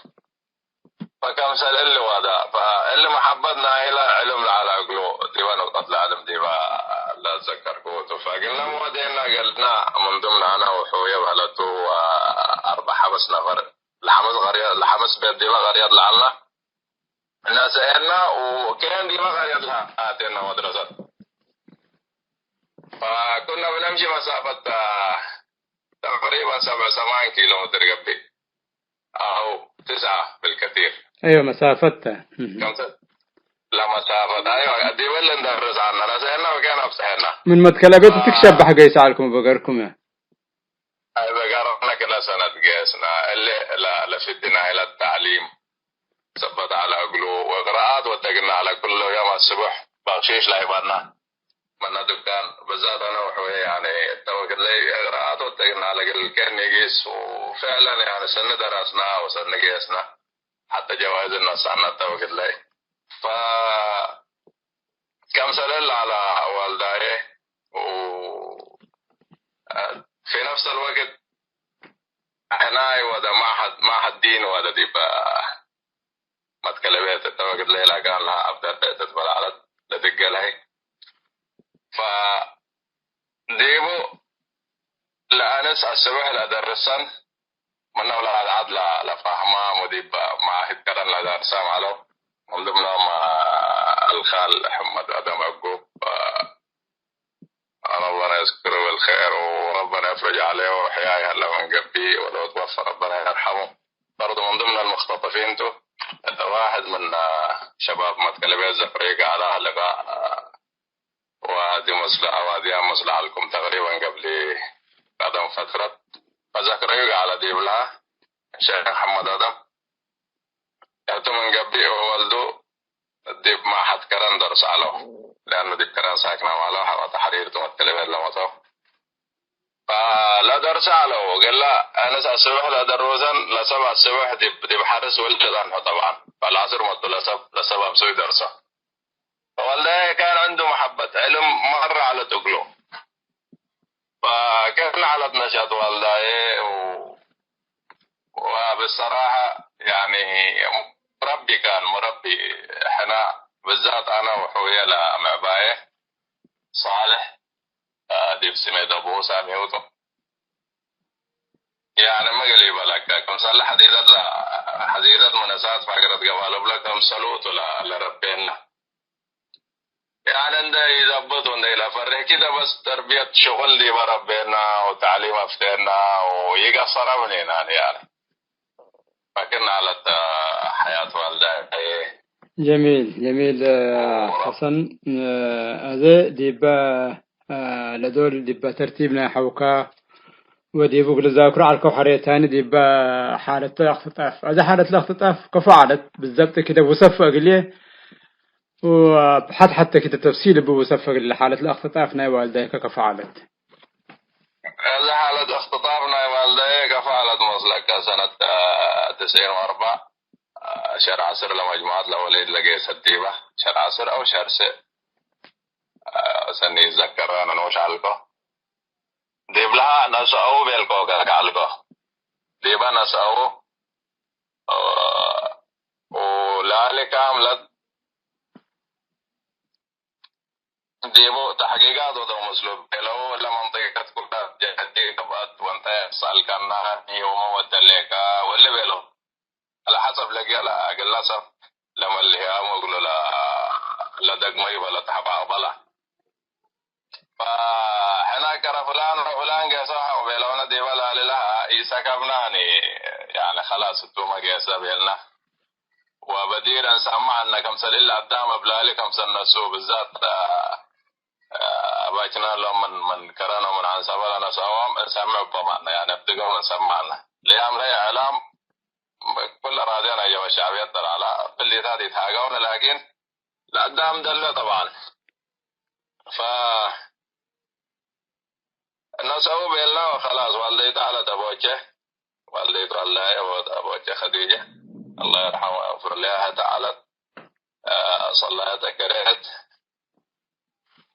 ፈከምሰል እሊ ወደ፣ ፈእሊ መሐበት ናይለ ዕልም ለዐለ እግሉ ዲበ ኑቅጠት ለዐልም ዲበ ለአትዘከርኩ ቱ። ፈእግልነ ወዴና ገልድና ምን ድምነ አነ ወሑየ በህለቱ ወአርበዕ ሐምስ ነፈር ለሐምስ ቀርየ-፣ ለሐምስ ቤት ዲበ ቀርየት ለዐልና። እናሰኤና ወኬን ዲመ ቀርየት ለአቴና መድረሰት። ፈኩና ብነምሺ መሳፈት ተቅሪበን ሰብዕ ሰማን ኪሎ ሜትር ገብእ አው ትስዐ ብልከቲር። አይወ መሳፈት ተ። እህ። ከምሰ-፣ ለመሳፈት፣ አይወ፣ ዲበ ለእንደርስ ዐና፣ ነሰኤና ወኬን አብጽሐና። ምን መትከለ ቤት አ- ትትሸበሕ ገይሰ ዐልኩም በገርኩም። አይ በጋርነ ክለ ሰነት ገስነ፣ እሊ ለ-፣ ለፍድነ ኢለ ተዕሊም ሰበት ዐለ እግሉ፣ ወቅራአት ወተግነ ዐለ። ኩሉ ዮም አስቡሕ በክሺሽ ለአይባና መነ ዱካን፣ ብዛት አነ ወሕወየ፣ ያኒ፣ እተ ወክድ ለይ ቅራአት ወተግነ ዐለ። እግል ከኒ ጊስ፣ ወፍዕለን፣ ያኒ፣ ሰኒ ደረስና ወሰኒ ገስነ፣ ሐተ ጀዋይዝ እነሳነ እተ ወክድ ለይ። ፈ-፣ ከምሰለ ለዐለ ዋልዳዬ፣ ው-፣ ፊ ነፍስ አልወቅት ሕናይ ወደ ማሐድ፣ ማሐድ ዲን ወደ ዲበ መትከለ ቤት እተ ወቅት ሌላ ጋር ለሀ አብደር ቤት ትበል ዐለት ለድገ ለሀይ። ፈዲቡ ለአንስ አስብሕ ለደርሰን፣ ምነ ውላድ ዐድ ለ-፣ ለፋህማም ወዲብ መዓህድ ከረን ለዳርሳም ዐለው። ምን ድምኖም አልካል ሕመድ አደም ዕቁብ፣ ረበና የዝክሩ ብልኬር ወረበና የፍርጅ ዐሌሁ ወሕያይ ሀለ ምን ገብእ ወለው ትወፈ ረበና የርሐሙ። በርዱ ምን ድምነ አልሙክተጠፊን ቱ። ዋሕድ ምን ሸባብ መትከለ ቤት ዘክሬ ገአላ ልቃእ ወአዲ መስለ አዋድያ መስለ ዐልኩም ተቅሪበን ገብሊ ቀደም ፈትረት ፈዘክረዩ ገአለ ዲብላ ሼክ መሐመድ አደም እቱ ምን ገብእ ወወልዱ ዲብ ማሐት ከረን ደርስ ዐለው። ለአኑ ዲብ ከረን ሳክናም ዐለው። ሐቆ ተሕሪር ቱ መትከለ ቤት ለመተው። ፈለደርሰ ዐለው። እግለ አነስ አስብሕ ለደሩሰን ለሰብ አስብሕ ዲብ፣ ዲብ ሐርስ ወልድ ጸንሑ ጠብዓን። ፈለዐስር መቱ ለሰብ፣ ለሰብ አምስዩ ደርሰ። ወልዳዬ ካን ዐንዱ መሐበት ዕልም መረ ዐለት እግሉ። ፈከን ዐለት ነሸጥ ወልዳዬ ው-፣ ወብሰራሐ ያኒ ብዛት አነ ወሕውየ ለምዕባየ ሳልሕ፣ ዲብ ስሜት አቡሁ ሳሚሁ ቱ። ያኒ ሚ እግል ኢበለከ፣ ክምሰለ ሐዲደት ለ-፣ ሐዲደት መነሳት ፋግረት ገባ ለብለ ክምሰሉ ቱ ለ-፣ ለረቤነ። ያኒ እንደ ኢዘብጥ ወእንደ ኢለፈርህ ኪደ በስ ተርቢየት ሽቁል ዲበ ረቤና ወተዕሊም አፍቴና ወኢገሰረ ምኔናን ያኒ። ፈክርነ ዐለት ሐያት ዋልዳዬ። ጀሚል፣ ጀሚል፣ ሐሰን፣ አዜ ዲበ ለዶል ዲበ ተርቲብ ናይ ሐውካ ወዲቡ እግል ዛክሩ ዐልከው ሐሬታኒ ዲበ ሓለት ለእክትጣፍ። አዜ ሓለት ለእክትጣፍ ከፎ ዐለት ብዘብጥ ክደ ውሰፍ እግልዬ ወሐት ሐተ ክደ ተፍሲል እብ ውሰፍ እግል ሓለት ለእክትጣፍ ናይ ዋልዳይከ ከፎ ዐለት። እዘ ሓለት እክትጣፍ ናይ ዋልዳዬ ከፎ ዐለት መስለከ ሰነት፣ አ፣ ትስዒን ወአርበዕ፣ አ፣ ሸር ዐስር ለመጅሙዐት ለወሊድ ለጌሰት ዲበ ሸር ዐስር አው ሸር ስዕ፣ አ፣ ሰኒ ይዘከረ ነኖሽ ዐልኮ። ዲብለሃ ነስአው ቤልኮ ከዐልኮ። ዲበ ነስአው፣ አ፣ ወላሊ ካምለት ዲቡ ተሕቂቃት ወደው ምስሉ ቤለው፣ እለ መንጠቀት ኩላ ጀህዲ ገብአት ወእንተ ሰአልከና ዮመ ወደሌከ ወእሊ ቤለው። አለ ሐሰብ ለገለ ግለሰብ ለመልህያም እግሉ ለ-፣ ለደግመዩ በለ ተሐባቅበለ። ፈሕነ ከረ ፍላን ወፍላን ጌሰ ሐው ቤለውነ ዲበ ላሊ ለሀ ኢሰከብናኒ፣ ያኒ ከላስ እቱመ ጌሰ ቤልነ። ወበዲር እንሰምዐነ፣ ከምሰል እሊ አዳም እብ ላሊ ከምሰል ነሱ ብዛት፣ አ፣ አባችና ሎም ምን፣ ምን ከረነ ምን አንሰበ ለነስአዎም እንሰምዕ እበ ማነ፣ ያኒ እብ ድገው እንሰምዐነ። ለያም ለይ እዕላም ኩለ ራድዮ ናይ ጀበ ሸዕብየት ደራላ ብሊታት ኢትሃገውነ፣ ላኪን ለአዳም ደለ ጠብዓን። ፈ እነሰኡ ቤልና ወኸላስ፣ ዋልደይቱ ዐለት አቦቼ፣ ዋልደይቱ አላህ ወአቦቼ ኸዲጀ፣ አላህ ይርሐማ ወየግፍር ለሃ፣ ህተ ዐለት፣ አ፣ ሰላየት አከሬት፣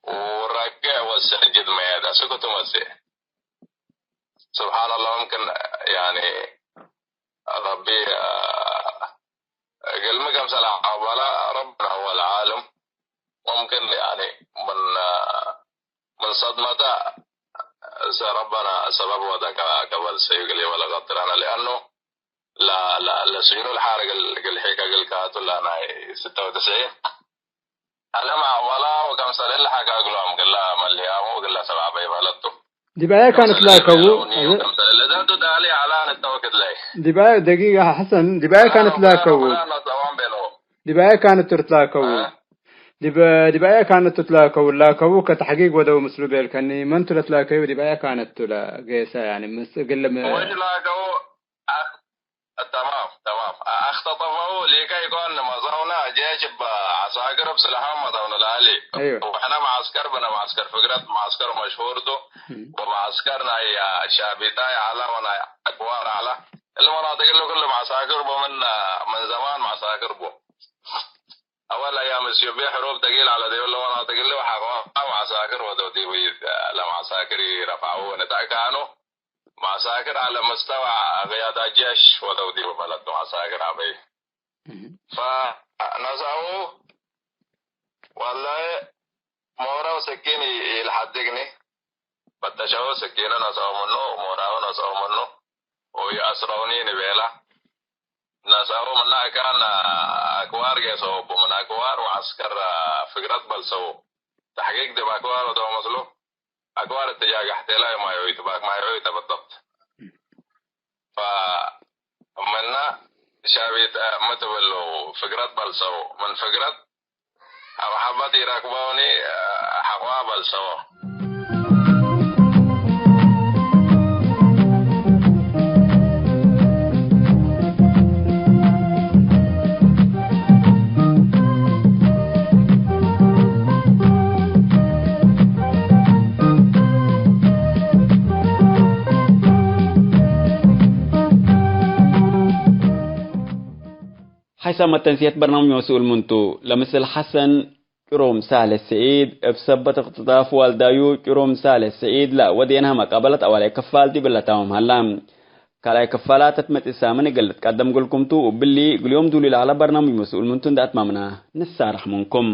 ወራኬዕ ወሰጅድ መየት አስኩ ትመጽእ። ስብሓንላህ፣ ሙምክን ያኒ ረቢ፣ አ፣ እግልሚ ከምሰል ዐባላ ረብና ሁወ ለዓልም። ሙምክን ያኒ ምን፣ አ፣ ምን ሰድመተ ሰ-፣ ረበና ሰበብ ወደ ከ-፣ ከበልሰዩ እግል ወለቀድረነ፣ ለአኑ ለ-፣ ለ-፣ ለስዩኑ ለሓር እግል፣ እግል ሒከ እግል ካቱ ለናይ ስተ ወትስዒን አለመ አወላ ወከምሰል እለ ሐቀ እግሎም እግለ መልያሙ እግለ ሰብዐ በይበለቱ። ዲብ አየ ካነት ላከቡ? ለውኒ ወከምሰል እለ ዛቱ ዳሊ ዐላ ንተወክድ ለይ። ዲብ አየ፣ ደቂቀ ሐሰን፣ ዲብ አየ ካነት ላከቡ? ዲብ አየ ካነት ትርትላከቡ? አ? ዲብ፣ ዲብ አየ ካነት ትላከቡ? ላከቡ ከተሕቂቅ ወደው ምስሉ ቤልከኒ፣ መንቱ ለትላከዩ ዲብ አየ ካነቱ ለጌሰ፣ ያኒ ምስ እግል ም-፣ ወጅ ላከቡ አክ-፣ ተማም፣ ተማም። አክተጠፈው ሊቀ ኢኮን መጽአውነ ጄሽ እብ ዐሳክር እብ ስልሓም መጽአውነ ለአሊ። አይወ። ወሕነ መዓስከር ብነ መዓስከር ፍግረት መዓስከር መሽሁር ቱ። እም። ወመዓስከር ናይ ሻቢጣይ ዐለ ወናይ አክዋር ዐለ። እሊ መናጥቅ እሊ ኩሉ መዓሳክር ቡ ምን፣ ምን ዘማን መዓሳክር ቡ። አወል አያም እትዮጵየ ሕሩብ ተጊል ዐለ ዲብ እሊ መናጥቅ እሊ ወሐቆ መዓሳክር ወደው ዲቡ ለመዓሳክር ኢረፍዐው ወንትአካኑ። መዓሳክር ዐለ መስተወ ቅያዳት ጄሽ ወደው ዲቡ በለቱ መዓሳክር ዐበዩ። እህ። ፈነስአው ወላሂ ሞራው ስኪን ኢ-፣ ኢልሐድግኒ፣ ፈተሸው ስኪኑ ነስአው ምኑ፣ ሞራው ነስአው ምኑ፣ ወኢአስረውኒ ንቤላ። ነስአው ምነ አካን አክዋር ጌሰው እቡ፣ ምን አክዋር ወዐስከር ፍግረት በልሰው። ተሕቂቅ ዲብ አክዋር ወደው መስሉ። አክባር እትጃገሕ ቴላይ ማዮይት ባክ ማዮይት በጠብጥ። ፈምነ ሻቢት ምትብሉ ፍግረት በልሰው፣ ምን ፍግረት አብ ሐበት ኢራክበውኒ ሐቋ በልሰው። ሐይሰ መተንስየት በርናምጅ መስኡል ምንቱ፣ ለምስል ሐሰን ጭሮም ሳልሕ ስዒድ፣ እብ ሰበት እክትጣፍ ዋልዳዩ ጭሮም ሳልሕ ስዒድ ለአወዴንሃ መቃበለት አዋላይ ክፋል ዲብለ ታምም ሀላ። ካልኣይ ክፋላት እት መጽእ ሳምን እግል ልትቀደም እግልኩም ቱ። እብሊ እግል ዮም ዱሊ ለዐለ በርናምጅ መስኡል ምንቱ እንደ አትማምና ንሳረሕ ምንኩም።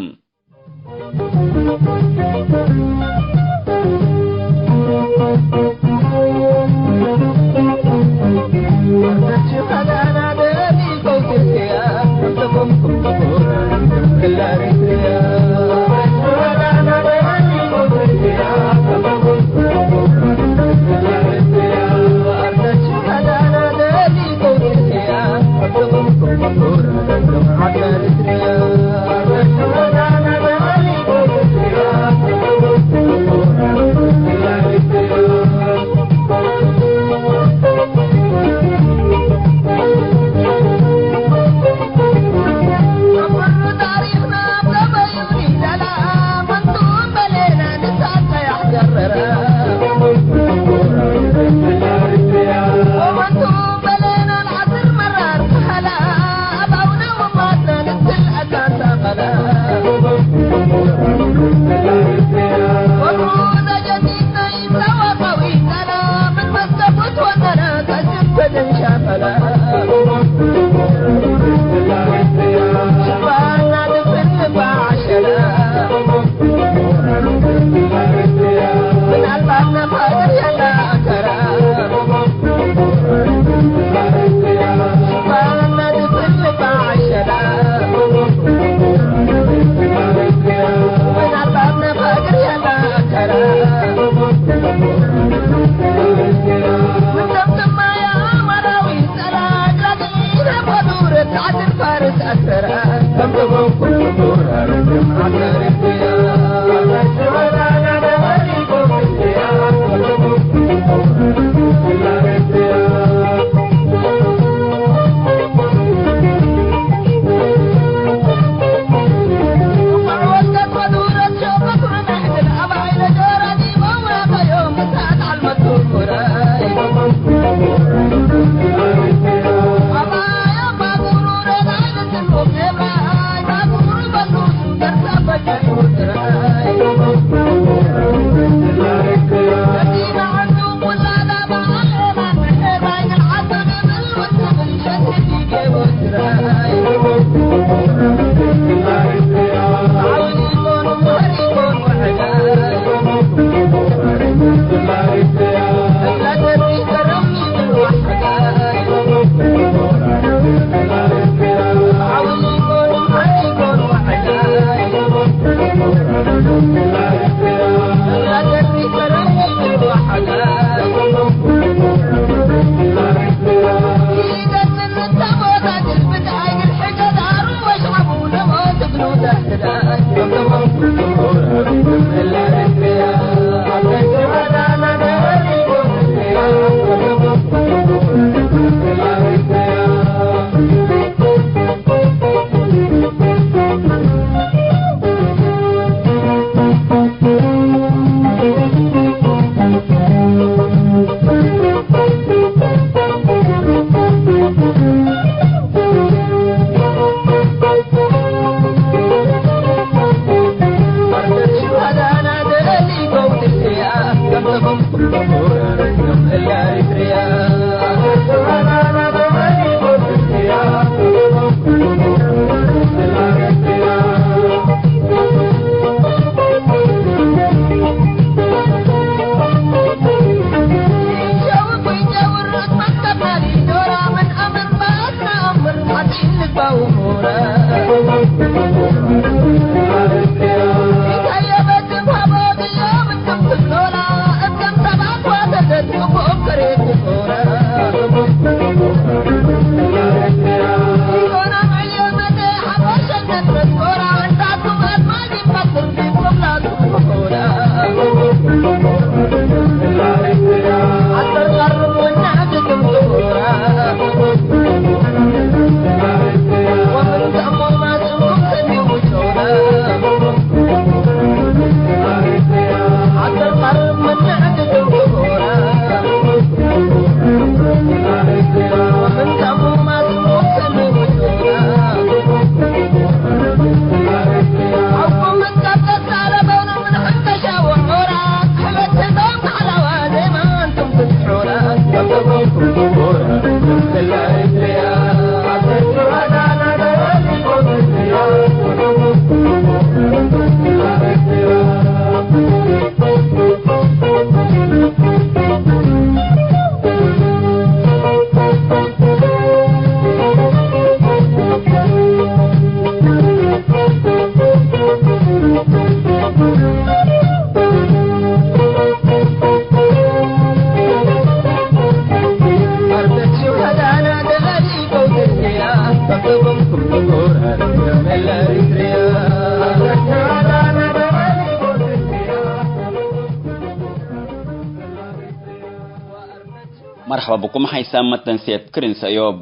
መርሐባ ብኩም ሐይሳም መተንሴት ክርን ሰእዮብ።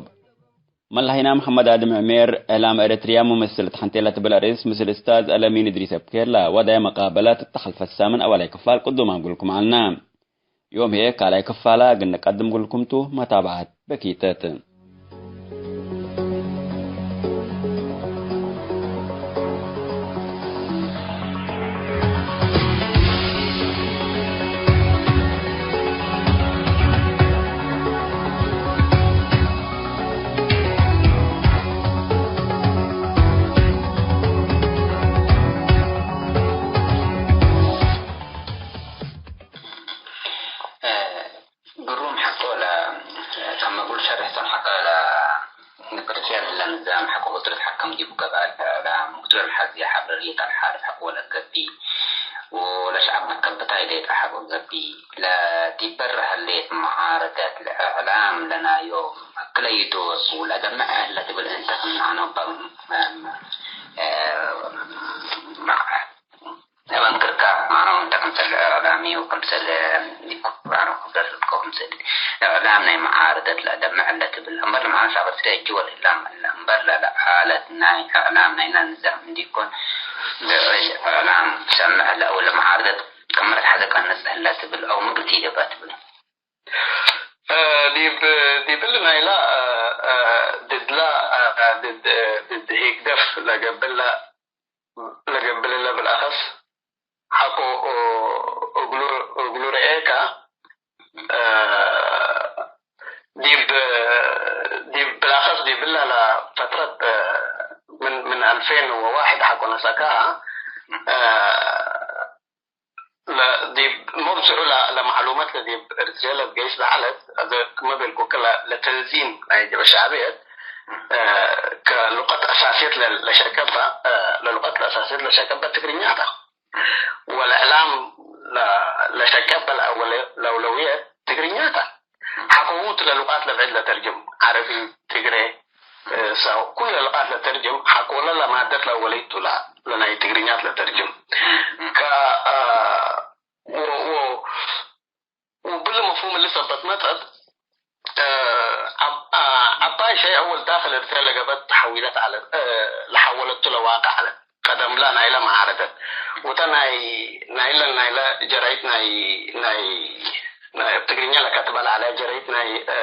መለሀይና መሐመድ ኣድም ዕሜር፣ እዕላም ኤረትርያ ሙመስል ተሐንቴ ለትብል አርእስ ምስል እስታዝ አለሚን እድሪስ እብ ኬላ ወዳየ መቃበላት እተ ሐልፈት ሳምን አወላይ ክፋል ቅዱም አንጉልኩም ዐልና። ዮም ህዬ ካልኣይ ክፋላ እግል ንቀድም እግልኩም ቱ፣ መታብዐት በኪተት። ግሩም ሐቆ ለ-፣ ከመ እግል ሸርሕ ቶም ሐቆ ለ-፣ ንብርትያን ለንዛም ሐቆ እግል ልትሐከም ዲቡ ገብአት እዕላም፣ እግል ለሐዜ ሐብርርየት አልሓልፍ ሐቆ ለገብእ፣ ወለሸዐብ መከብታይ ሌጠ ሐቆ ገብእ፣ ለዲብ በረ ህሌት መዓረደት ለእዕላም ለናዮም እክለ ይዶስ ወለአደምዐ ለትብል እንተ ክም ነአነው በ-፣ መ-፣ መ-፣ እ፣ መ-፣ እብ እንክርካ፣ ማነው እንተ ክምሰል እዕላሚ ወክምሰል ዲኩራን ወክምሰል ርድኮ ክምሰል እዕላም ናይ መዓርደት ለአደምዕ ለትብል፣ እምበር ለመዓል ሻቅል ስለ እጅ ወልእላም እለ፣ እምበር ለለአለት ናይ እዕላም ናይና ንዛም እንዲኮን፣ ብዕድ እዕላም ትሰምዕ እለ አው ለመዓርደት ክም ለትሐዘ ቀንጽ እለ ትብል አው ምግቲ ደባ ትብል። እ፣ ዲብ፣ ዲብል ናይላ፣ እ፣ እ፣ ድድላ፣ እ፣ ድድ፣ እ፣ ድድ ሂግደፍ ለገብላ ለገብእ እለ ብልአኸስ ሐቆ እግሉ፣ እግሉ ረኤከ፣ እ፣ ዲብ፣ ዲብ ብልአኸስ ዲብ እለ ለፈትረት፣ እ፣ ምን፣ ምን አልፌን ወዋሕድ ሐቆ ነሰከ፣ እ፣ ለ-፣ ዲብ መብዝሑ ለ-፣ ለመዕሉመት ለዲብ ኤረትርየ ለትገይስ ለዐለት፣ አዜ ክመ ቤልኩከ ለ-፣ ለተንዚም ናይ ጀብሀት ሸዕብየት፣ እ፣ ከሉቀት አሳስየት ለ-፣ ለሸቀበ፣ እ፣ ለሉቀት ለአሳስየት ለሸቀበ ትግርኛ ተ። ወለእዕላም ለ-፣ ለሸቀበ ለአወለ-፣ ለአውለውየት ትግርኛ ተ። ሐቆሁ ቱ ለሉቃት ለብዕድ ለተርጅም፣ ዐረቢ፣ ትግሬ፣ እ፣ ሰው፣ ኩለ ሉቃት ለተርጅም፣ ሐቆለ ለማደት ለአወለይቱ ለ-፣ ለናይ ትግርኛት ለተርጅም። ከ-፣ እ፣ ወ-፣ ወ-፣ ወብሊ መፍሁም እሊ ሰበት መጸት፣ እ፣ ዐብ-፣ አ፣ ዐባይ ሸይ አወል ዳክል ኤረትርያ ለገብአት ተሐዊለት ዐለት፣ እ፣ ለሐወለቱ ለዋቅዕ ዐለት። ቀደምላ ናይለ መዓረደት፣ ወተ ናይ፣ ናይለ፣ ናይለ ጀራይድ ናይ፣ ናይ፣ ናይ እብ ትግርኛ ለከትበ ለዐለ ጀራይድ ናይ፣ እ፣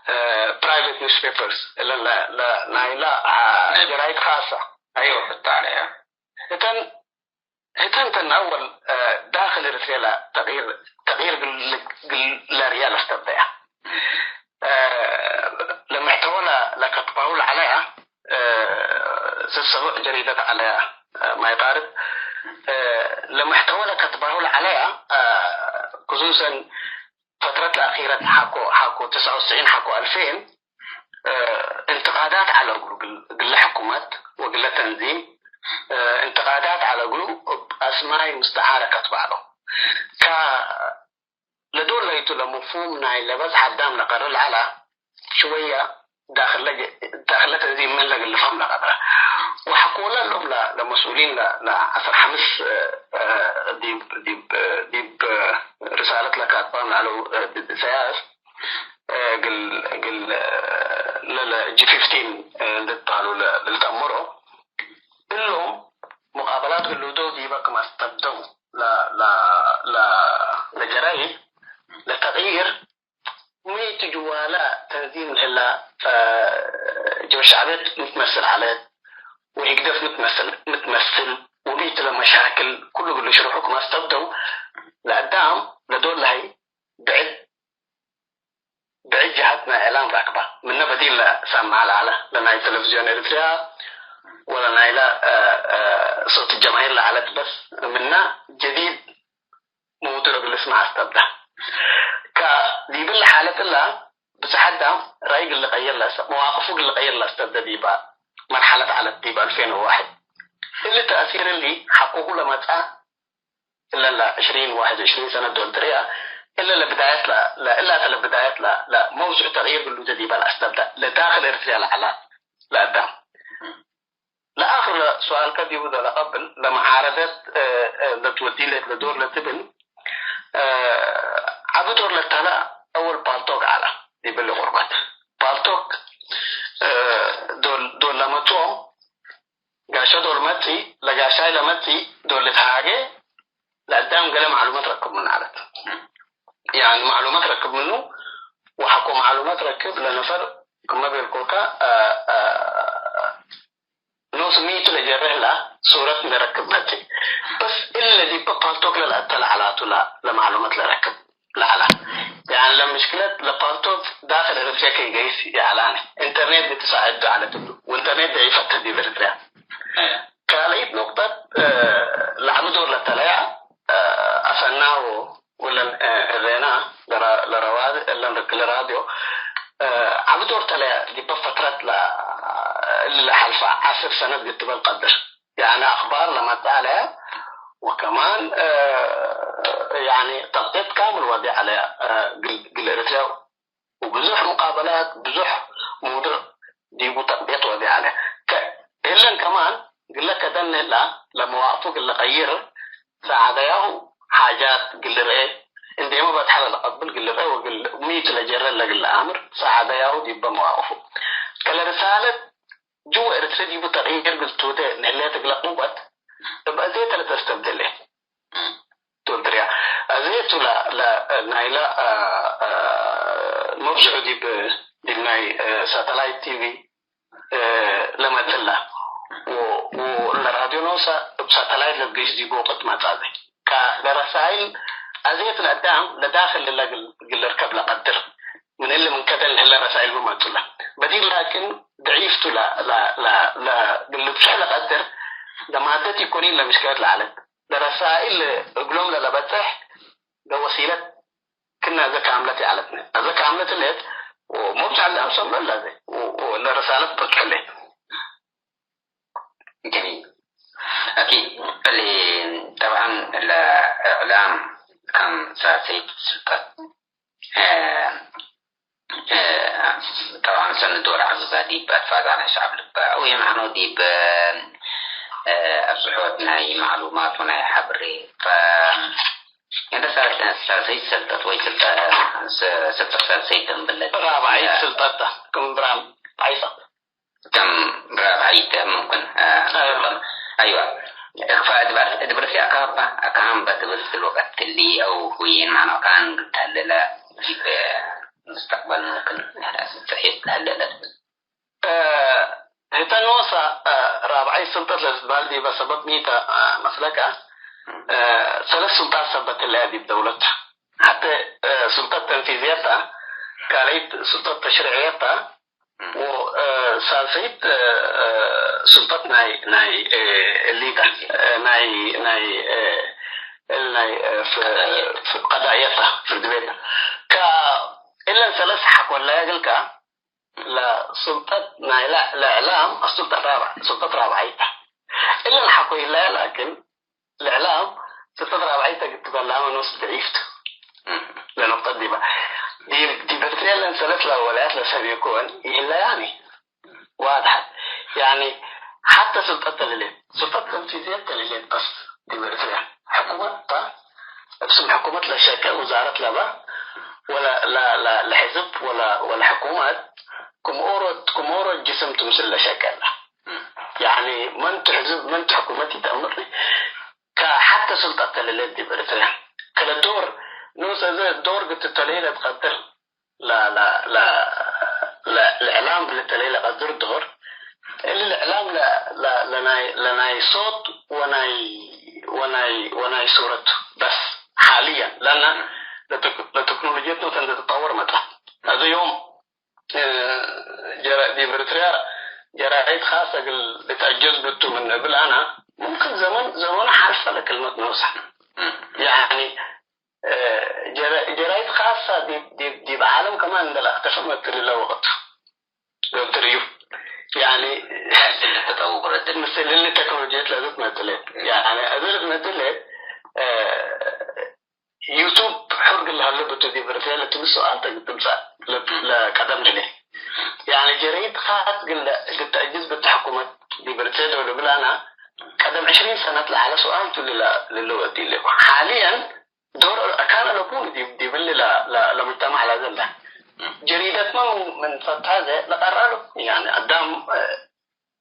እ፣ ፕራይቬት ኒውስፔፐርስ፣ እለ ለ-፣ ለ-፣ ናይለ፣ አ፣ ጀራይድ ካሰ። አዮ። ብታለያ። እተን ህተንተን አወል፣ እ፣ ዳክል ኤረትርየ ለተቅይር፣ ተቅይር ግል፣ ግል ለርያ ለስተብደያ። እ፣ ለመሕተወ ለ-፣ ለከትባሁ ለዐለያ፣ እ፣ ስሰብዕ ጀሪደት ዐለያ፣ እ፣ ማይቃርብ፣ እ፣ ለመሕተወ ለከትባሁ ለዐለያ፣ እ፣ ክሱሰን ፈትረት ለአኪረት ሐቆ፣ ሐቆ ትስዐ ወትስዒን ሐቆ አልፌን፣ እ፣ እንትቃዳት ዐለ እግሉ፣ እግል፣ እግለ ሕኩመት ወእግለ ተንዚም፣ እ፣ እንትቃዳት ዐለ እግሉ፣ እብ አስማይ ምስተዓረ ከትበ ዐለው። ከ-፣ ለዶል ለይቱ ለመፍሁም ናይ ለበዝሐ አዳም ለቀርእ ለዐለ፣ ሽወየ ዳክለ፣ ዳክለ ተንዚም ምን ለግል ልፍሀም ለቀድረ። ወሐቆለ እሎም ለ-፣ ለመስኡሊን ለ-፣ ለዐስር ሐምስ፣ እ፣ እ፣ ዲብ፣ ዲብ፣ ዲብ ርሳለት ለካትባም ለዐለው፣ እ፣ ድድ ኢሰያስ፣ እ፣ እግል፣ እግል፣ እ፣ ለ-፣ ለ-፣ ጂ ፊፍቲን፣ እ፣ እንዴ ትበህሉ ለ-፣ ልትአመሮ፣ እሎም ሙቃበላት ግሉዶ ዲበ ክም አስተብደው ለ-፣ ለ-፣ ለ-፣ ለጀራይድ ለተቅይር፣ ሚ ቱ ጅዋለ ተንዚም ለህላ፣ እ፣ ጀብህት ሸዕብየት ምትመስል ዐለት፣ ወህግደፍ ምትመስል፣ ምትመስል፣ ወሚ ቱ ለመሻክል፣ ኩሉ እግል ልሽርሑ ክም አስተብደው፣ ለአዳም ለዶል ለሀይ ብዕድ፣ ብዕድ ጀሀት ናይ እዕላም ራክበ፣ ምነ በዲል ለሰምዐ ለዐለ፣ ለናይ ቴሌቪዝዮን ኤሪትርያ፣ ወለናይለ፣ እ፣ እ፣ ሶት ጀማሂር ለዐለት በስ፣ ምነ ጀዲድ መውዱዕ እግል ልስመዕ አስተብደ። ከዲብለ ሓለት እለ፣ ብዝሐት ዳም ራይ እግል ልቀይር ለሰ-፣ መዋቅፉ እግል ልቀይር ለአስተብደ ዲበ መርሐለት ዐለት ዲብ አልፌን ወዋሕድ። እሊ ተእሲር እሊ ሐቆሁ ለመጽአ እለ ለዕሽሪን ዋሕድ ወዕሽሪን ሰነት ዶል ትርአ፣ እለ ለብዳየት ለ-፣ ለ-፣ እላተ ለብዳየት ለ-፣ ለመውዙዕ ተቅይር ግሉተ ዲበ ለአስተብደ፣ ለዳክል ኤርትርያ ለዐለ ለአዳም። ለአክር ሱኣልከ ዲቡ ለለቀብል፣ ለመዓረደት፣ እ፣ እ፣ ለትወዲ ለእት ለዶር ለትብል፣ እ፣ ዐቢ ዶር ለተለ አወል ፓልቶክ ዐለ። ዲብሊ ቁርበት ፓልቶክ፣ እ፣ ዶል፣ ዶል ለመጽኦ፣ ጋሻ ዶል መጽኢ፣ ለጋሻይ ለመጽኢ ዶል ልትሃጌ፣ ለአዳም ገሌ ማዕሉመት ረክብ ምኑ ዐለት። ያኒ ማዕሉመት ረክብ ምኑ፣ ወሐቆ ማዕሉመት ረክብ ለነፈር ክመ ቤልኮከ፣ አ፣ አ፣ ኖሱ ሚቱ ለጀርህ ላ ሱረት እንደ ረክብ መጽእ። በስ እለ ዲበ ፓልቶክ ለለአተለ ዐላቱ ላ ለማዕሉመት ለረክብ ለዐላ። ያኒ ለምሽክለት ለፓልቶክ ዳክል ኤረትርያ ከይገይስ ይዐላኒ። ኢንተርኔት ብትሳዕድ ዐለት እሉ። ወኢንተርኔት ደዒፈት ዲብ ኤረትርያ። ካልኢት ኑቅጠት፣ እ፣ ለዐቢ ዶር ለተለያ፣ እ፣ አሰናዎ ወለን፣ እ፣ እሬና ለራ-፣ ለረዋድ እለን ርክለ ራድዮ፣ እ፣ ዐቢ ዶር ተለያ ዲበ ፈትረት ለ-፣ እሊ ለሐልፈ ዐስር ሰነት ግትበል ቀድር። ያኒ አክባር ለመጽአ ለያ ወከማን፣ እ፣ ያኒ ተቅጢት ካምል ወዴ ዐለያ፣ እ፣ ግል፣ ግል ኤረትርያ ወብዙሕ ሙቃበላት፣ ብዙሕ መውዱዕ ዲቡ ተቅዴት ወዴ ዐለ። ከ-፣ ህለን ከማን ግለ ከደን ህላ ለመዋቅፉ ግለ ቀይር፣ ሳዐደያሁ ሓጃት ግል ርኤ፣ እንዴመ በጽሐ ለለቀብል ግል ርኤ ወግል ሚት ለጀረ ለግለ አምር፣ ሳዐደያሁ ዲበ መዋቅፉ። ከለ ርሳለት ጅወ ኤረትርየ ዲቡ ተቅይር ግል ቱተ ንህሌት እግለ ቅወት፣ እብ አዜ ተለተስተብደለ። ቱርትርያ። አዜ ቱ ለ-፣ ለ-፣ ናይላ፣ አ፣ አ፣ መብዝሑ ዲብ፣ ዲብ ናይ፣ አ፣ ሳተላይት ቲቪ፣ አ፣ ለመጽላ። ወ-፣ ወለራድዮ ኖሳ እብ ሳተላይት ለትገይስ ዲብ ወቅት መጻዘ። ከ-፣ ለረሳይል አዜ ቱ ለአዳም ለዳክል ለግል፣ ግል ልርከብ ለቀድር። ምን እሊ ምን ከደን ለህለ ረሳይል መመጹላ። በዲር ላኪን ደዒፍ ቱ ለ-፣ ለ-፣ ለ-፣ ለግል ልብጽሕ ለቀድር። ለማደት ኢኮኒን ለምሽክለት ለዐለት። ለረሳይል እግሎም ለለበጽሕ ለወሲለት ክና አዘ ካምለት ይዐለትነ። አዘ ካምለት ህሌት ወመብዝሐ ለአምሰል ለአዘ ወ-፣ ወ-፣ ለረሳለት በጽሑ ህሌት። ጀሚል። አኪድ። እሊ ጠብዐን ለእዕላም ከም ሳልሰይት ስልጠት፣ እ፣ እ፣ ጠብዐን ሰኒ ዶር ዐቢ ዲብ አትፋዛነ ሸዐብ ልግበእ አው የምሐኖ ዲብ፣ እ፣ አብጽሖት ናይ መዕሉማት ወናይ ሐብሬ። ፈ-፣ እንደ ሳልሰይት ስልጠት ወይ ስልጠ-፣ ስ-፣ ስልጠት ሳልሰይት እምብለት። ራብዓይት ስልጠት ክም ብራም ጣይፋ። ከም ራብዓይት ሙምክን፣ አ፣ አይዋ። አይዋ። እክፋ እድባር፣ እድብርሲ አካባ፣ አካምበ ትብል ፊ ልወቀት እሊ አው ሁዬን ማኖ ካን ግልተለለ ዲብ ሙስተቅበል ሙምክን ተሒስ ለህለለ ትብል። እ፣ ህተ ኖሳ፣ እ፣ ራብዓይ ስልጠት ለትትበህል ዲበ ሰበብ ሚተ፣ እ፣ መስለከ፣ እ፣ ሰለስ ሱልጣት ሰበት ህለያ ዲብ ደውለት። ሐቴ፣ እ፣ ሱልጠት ተንፊዝየት ተ፣ ካልአይት ሱልጠት ተሽሪዕየት ተ፣ ወ፣ እ፣ ሳልሰይት፣ እ፣ እ፣ ሱልጠት ናይ፣ ናይ፣ እ፣ እሊተ፣ እ፣ ናይ፣ ናይ፣ እ፣ እል ናይ፣ እ፣ ፍ-፣ ቀዳእየት። ፍ-፣ ቀዳእየት ተ፣ ፍርድ ቤት ተ። ከ-፣ እለን ሰለስ ሐቆ ለያግልከ፣ ለሱልጠት ናይለ ለእዕላም አሱልጠት ራብዕ፣ ሱልጠት ራብዓይት ተ። እለን ሐቆ ይለያ ላኪን፣ ለእዕላም ሱልጠት ራብዓይት ተ ግትበላመ ኖስ ደዒፍ ቱ። እም። ለኑቅጠት ዲበ። ዲብ፣ ዲብ ኤርትርየ እለን ሰለስ ለወላያት ለሰብ ኢኮን ይህለያኒ። ዋድሐት። ያኒ ሐተ ሱልጠት ተልሌት፣ ሱልጠት ተንፊዝየት ተልሌት በስ ዲብ ኤርትርየ። ሕኩመት ተ፣ እብ ስም ሕኩመት ለሸቄ ውዛረት ለበ፣ ወለ፣ ለ፣ ለ፣ ለሕዝብ ወለ፣ ወለሕኩመት ክም ኦሮ፣ ክም ኦሮ ጅስም ቱ ምስል ለሸቄ ለ። ያኒ መንቱ ሕዝብ፣ መንቱ ሕኩመት ኢተአምር። ከሐተ ሱልጠት ተልሌት ዲብ ኤርትርየ። ከለ ዶር፣ ኖስ አዘ ዶር ግትተለየ ለትቀድር። ለ-፣ ለ-፣ ለ-፣ ለ-፣ ለእዕላም ብልተለይ ለቀድር ዶር፣ እሊ ለእዕላም ለ-፣ ለ-፣ ለናይ፣ ለናይ ሶት ወናይ፣ ወናይ፣ ወናይ ሱረት በስ ሓልየን፣ ለአነ ለቴክ-፣ ለቴክኖሎጅየት ኖት እንደ ተጠወር መጣ። አዘ ዮም፣ እ፣ ጀራ-፣ ዲብ ኤርትርያ ጀራይድ ካሰ እግል ልትአጀዝ ብቱ ምን እብል አነ፣ ሙምክን ዘመን፣ ዘመኑ ሐልፈ ለክልመት ኖሳ። ያኒ፣ እ፣ ጀረ-፣ ጀራይድ ካሳ ዲብ፣ ዲብ፣ ዲብ ዓለም ከማን እንደ ለአክተፈ መትልለ ወቅቱ። ገብትር እዩ። ያኒ፣ ምስል ተጠውር እድል። ምስል እሊ ቴክኖሎጂየት ለዝት መትለት። ያኒ፣ እዝል መትለት፣ እ፣ ዩቱብ ሕር ግል ሀለ ብቱ ዲብ ኤርትርያ ለትብል ሰኣል ተግጥም ሰኣል ለ-፣ ለቀደም ህሌ። ያኒ፣ ጀራይድ ካስ ግለ እግል ተአጅዝ ብት ሕኩመት ዲብ ኤርትርያ ዶል እብል አና፣ ዕሽሪን ሰነት ለዐለ ሱኣል ቱ ልለ-፣ ልልወዲ ለቡ። ሓልየን ዶር አካን አለቡ ዲብ፣ ዲብ እሊ ለ-፣ ለ-፣ ለሙጅተማዕ ለዘለ ጀሪደትመ ምን፣ ምን ፈታዘ ለቀረሉ፣ ያኒ አዳም፣ እ፣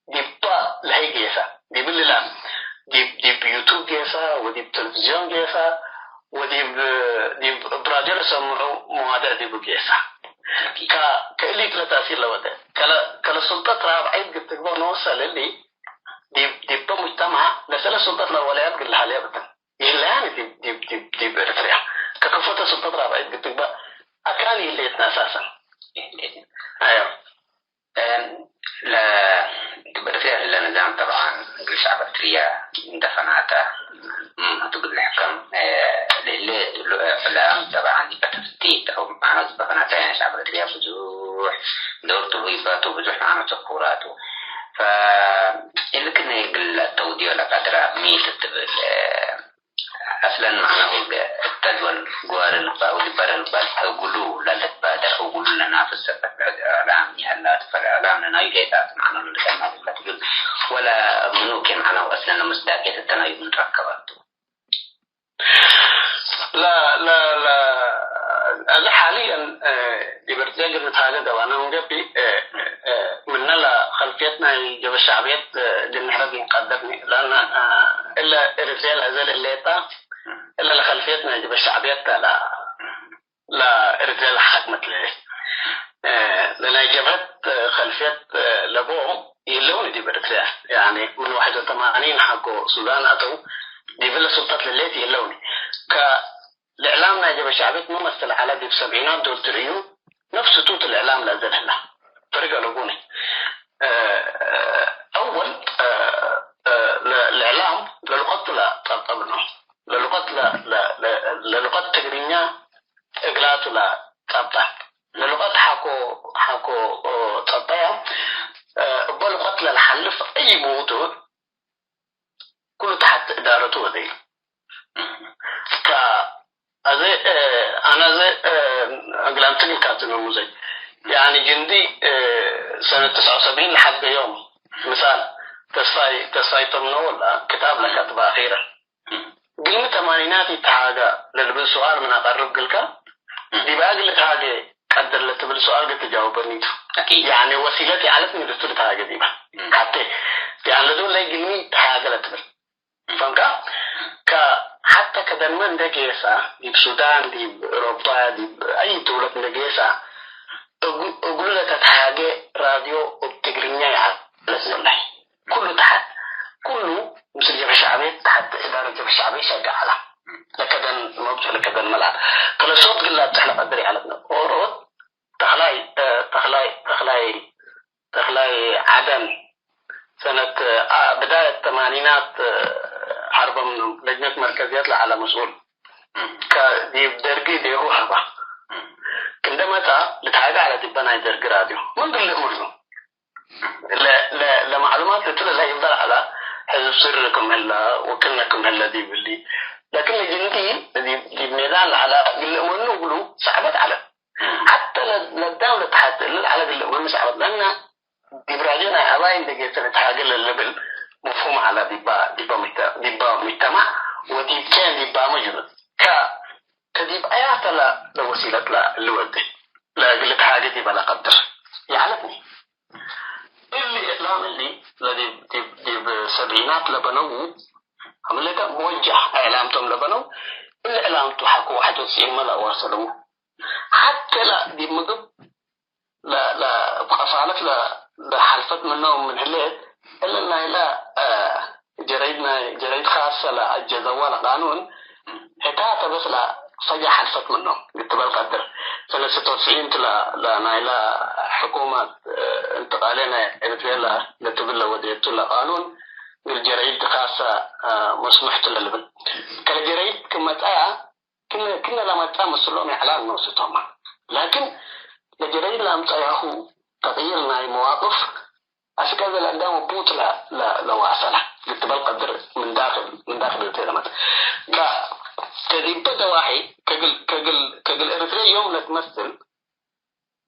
ዲባ ለሀይ ጌሰ፣ ዲብ እሊ ለ-፣ ዲብ፣ ዲብ ዩቱብ ጌሰ፣ ወዲብ ቴሌቪዝዮን ጌሰ፣ ወዲብ፣ ዲብ፣ ዲብ ራድዮ ለሰምዑ መዋድዕ ዲቡ ጌሰ። ከ-፣ ከእሊ እትለ ተእሲር ለወደ። ከለ፣ ከለ ሱልጠት ራብዐይት ግትግበ ንወሰል እሊ፣ ዲብ፣ ዲበ ሙጅተማዕ ለሰለ ሱልጠት ለአወለያት እግል ለሀሌ ብትን። ይህለያን ዲብ፣ ዲብ፣ ዲብ፣ ዲብ ኤረትርያ ከከፎተ ሱልጠት ራብዐይት ግትግበ አካን ይህሌትነ አሳሰን። አዮ። እም፣ ለ-፣ ዲብ ኤረትርያ ለህለ ንዛም ጠብዓን እግል ሸዕብ ኤረትርያ እንደ ፈናተ፣ እም፣ ህቱ እግል ልሕከም፣ እ፣ ለህሌ እሉ ዕላም ጠብዓን ዲበ ተፍቲት አው መዓኖ ዲበ ፈናተ፣ ያኒ ሸዕብ ኤረትርያ ብዙሕ ዶር ቱ ህይበቱ፣ ብዙሕ መዓኖ ተኩራቱ። ፈ-፣ እሊ ክነ እግል ለአተውድዮ ለቀድረ ሚ ትትብል፣ እ፣ አስለን መዕነሁ እተ ድወል ግዋር ልባ ወዲብ በረ ልባ እግሉ ለልትባደር እግሉ ለናፍስ ሰበት ብዕድ እዕላም ይሀላ ቱ። ፈልእዕላም ለናዩ ሌጣት መዕነሁ ለልቀና ለትብል ወለ ምኑ ኬን መዕነሁ አስለን ለምስዳቅየት እተ ናዩ ምን ረከበቱ። ለ-፣ ለ-፣ ለ-፣ እሊ ሓልየን፣ እ፣ ዲብ ኤረትርየ እግል ንትሃገ ገብአነ ምን ገብእ፣ እ፣ እ፣ ምነ ለኸልፍየት ናይ ጀበ ሸዕብየት፣ እ፣ እግል ንሕረዝ ኢንቀድርኒ። ለአነ፣ እ፣ እለ ኤረትርየ ለአዘ ለሌጣ፣ እለ ለኸልፍየት ናይ ጀበ ሸዕብየት ተ ለ-፣ ለኤረትርየ ለሓክመት ለህሌት። እ፣ ለናይ ጀብሀት፣ እ፣ ከልፍየት፣ እ፣ ለቦም ይህለውኒ ዲብ ኤረትርየ። ያኒ ምን ዋሕድ ወተማኒን ሐቆ ሱዳን አተው ዲብለ ሱልጠት ለሌት ይህለውኒ። ከ-፣ ለእዕላም ናይ ጀበ ሸዕብየት መመሰል ዐለ ዲብ ሰብዒናት ዶል ትርእዩ ነፍስ ቱ እት ለእዕላም ለአዘ ለህላ ፈርግ አለቡኒ። እ፣ አወል፣ እ፣ እ፣ ለ-፣ ለእዕላም ለሉቀቱ ለጠብጠብ ነው። ለሉቀት ለ-፣ ለ-፣ ለ-፣ ለሉቀት ትግርኛ እግላቱ ለጠብጠብ። ለሉቀት ሐቆ፣ ሐቆ ጠበያ፣ እ፣ እበ ሉቀት ለልሐልፍ አይ ምውዱዕ ኩሉ ተሐት እዳረቱ ወደዩ። ከአዜ፣ እ፣ አነ አዜ፣ እ፣ እግል አምትክ ኢልካትነ ሙዘይ። ያኒ ጅንዲ፣ እ፣ ሰነት ትስዐ ወሰብዒን ለሐድ ዮም፣ ምሳል፣ ተስፋይ፣ ተስፋይ ቶም ነው ወላ ክታብ ለከትበ አኺረን። እግልሚ ተማኒናት ኢተሃገ ለልብል ሱኣል ምን አቀርብ እግልከ፣ ዲበ እግል ልትሃጌ ቀድር ለትብል ሱኣል እግል ትጃውበኒ ቱ። አኪድ። ያኒ ወሲለት ይዐለት ምን ልቱ ልትሃጌ ዲበ። ሐቴ፣ ያኒ ለዶል ለእግልሚ ተሃገ ለትብል። ፈንካ፣ ከ-፣ ሐተ ከደንመ እንደ ጌሰ፣ ዲብ ሱዳን፣ ዲብ ኤሮፓ፣ ዲብ አይ ደውለት እንደ ጌሰ፣ እግ-፣ እግሉ ለተትሃጌ ራድዮ እብ ትግርኛ ይዐለት ወላሂ። ኩሉ ተሐት፣ ኩሉ ምስል ጀብሀ ሸዕብየት ተሐት እዳረት ጀብሀ ሸዕብየት ሸገ ዐለ። ለከደን መብጽሕ ለከደን መልአት። ከለ ሶት ግላ አብጽሕ ለቀድር ይዐለት ነው። ኦሮት ተኽላይ፣ እ፣ ተኽላይ፣ ተኽላይ፣ ተኽላይ ዐደን ሰነት፣ አ፣ ብዳየት ተማኒናት፣ እ፣ ሐርበ ምኑ ለጅነት መርከዝየት ለዐለ መስኡል ከዲብ ደርጊ ዴሁ ሀባ። እንደ መጽአ ልትሃገ ዐለ ዲበ ናይ ደርጊ ራድዮ። ምን ግልእ ምኑ? ለ-፣ ለ-፣ ለማዕሉማት ልትለ ለይበል ዐለ፣ ሕዝብ ስር ክም ህለ ወቅነ ክም ህለ ዲብ እሊ። ላኪን ለጅንዲ ዲብ፣ ዲብ ሜዳን ለዐለ ግልእ መኑ እግሉ ሰዕበት ዐለ። ሐተ ለ-፣ ለዳም ለተሐት እሊ ለዐለ ግልእ መኑ ሰዕበት። ለእነ ዲብ ራድዮ ናይ አባይ እንዴ ጌሰ ልትሃገ ለልብል መፍሁም ዐለ ዲባ፣ ዲባ ሙጅተ-፣ ዲባ ሙጅተማዕ ወዲብ ኬን ዲባመ ጅኑድ። ከ-፣ ከዲብ አያተ ለ-፣ ለወሲለት ለ-፣ ልወዴ ለእግል ልትሃጌ ዲበ ለቀድር ይዐለትኒ። እሊ እዕላም እሊ ለዲብ፣ ዲብ፣ ዲብ ሰብዒናት ለበነው፣ አምለተ መወጃህ እዕላም ቶም ለበነው፣ እሊ እዕላም ቱ ሐቆ ዋሕድ ወትስዒን መ ለአዋሰለሙ። ሐቴ ለ-፣ ዲብ ምግብ ለ-፣ ለ-፣ እብ ቀፋለት ለ-፣ ለሐልፈት ምኖም ምን ህሌት፣ እሊ ናይለ፣ አ፣ ጀረይድ ናይ፣ ጀረይድ ካሰ ለአጀዘዋ ለቃኑን፣ ህታተ በስ ለፈጃ ሐልፈት ምኖም ልትበል ቀድር። ሰነት ስተ ወትስዒን ቱ ለ-፣ ለ-፣ ናይለ ሕኩመት፣ አ፣ እንትቃልየ ናይ ኤሪትርየ ለ-፣ ለትብል ለወዴቱ ለቃኑን፣ እግል ጀረይድ ካሰ፣ አ፣ መስሙሕ ቱ ለልብል። ከለ ጀረይድ ክም መጽአያ፣ ክነ፣ ክነ ለመጽአ ምስሎም ኢዕላን ኖሱ ቶማ። ላኪን ለጀረይድ ለአምጸያሁ ተቅይር ናይ መዋቅፍ አስክ አዜ ለአዳም ቡጥ ለ-፣ ለ-፣ ለዋሰለ ልትበል ቀድር ምን ዳክል፣ ምን ዳክል እተ ለመጽእ። ከ-፣ ከዲበ ደዋሒ ከግል፣ ከግል፣ ከግል ኤሪትርየ ዮም ለትመስል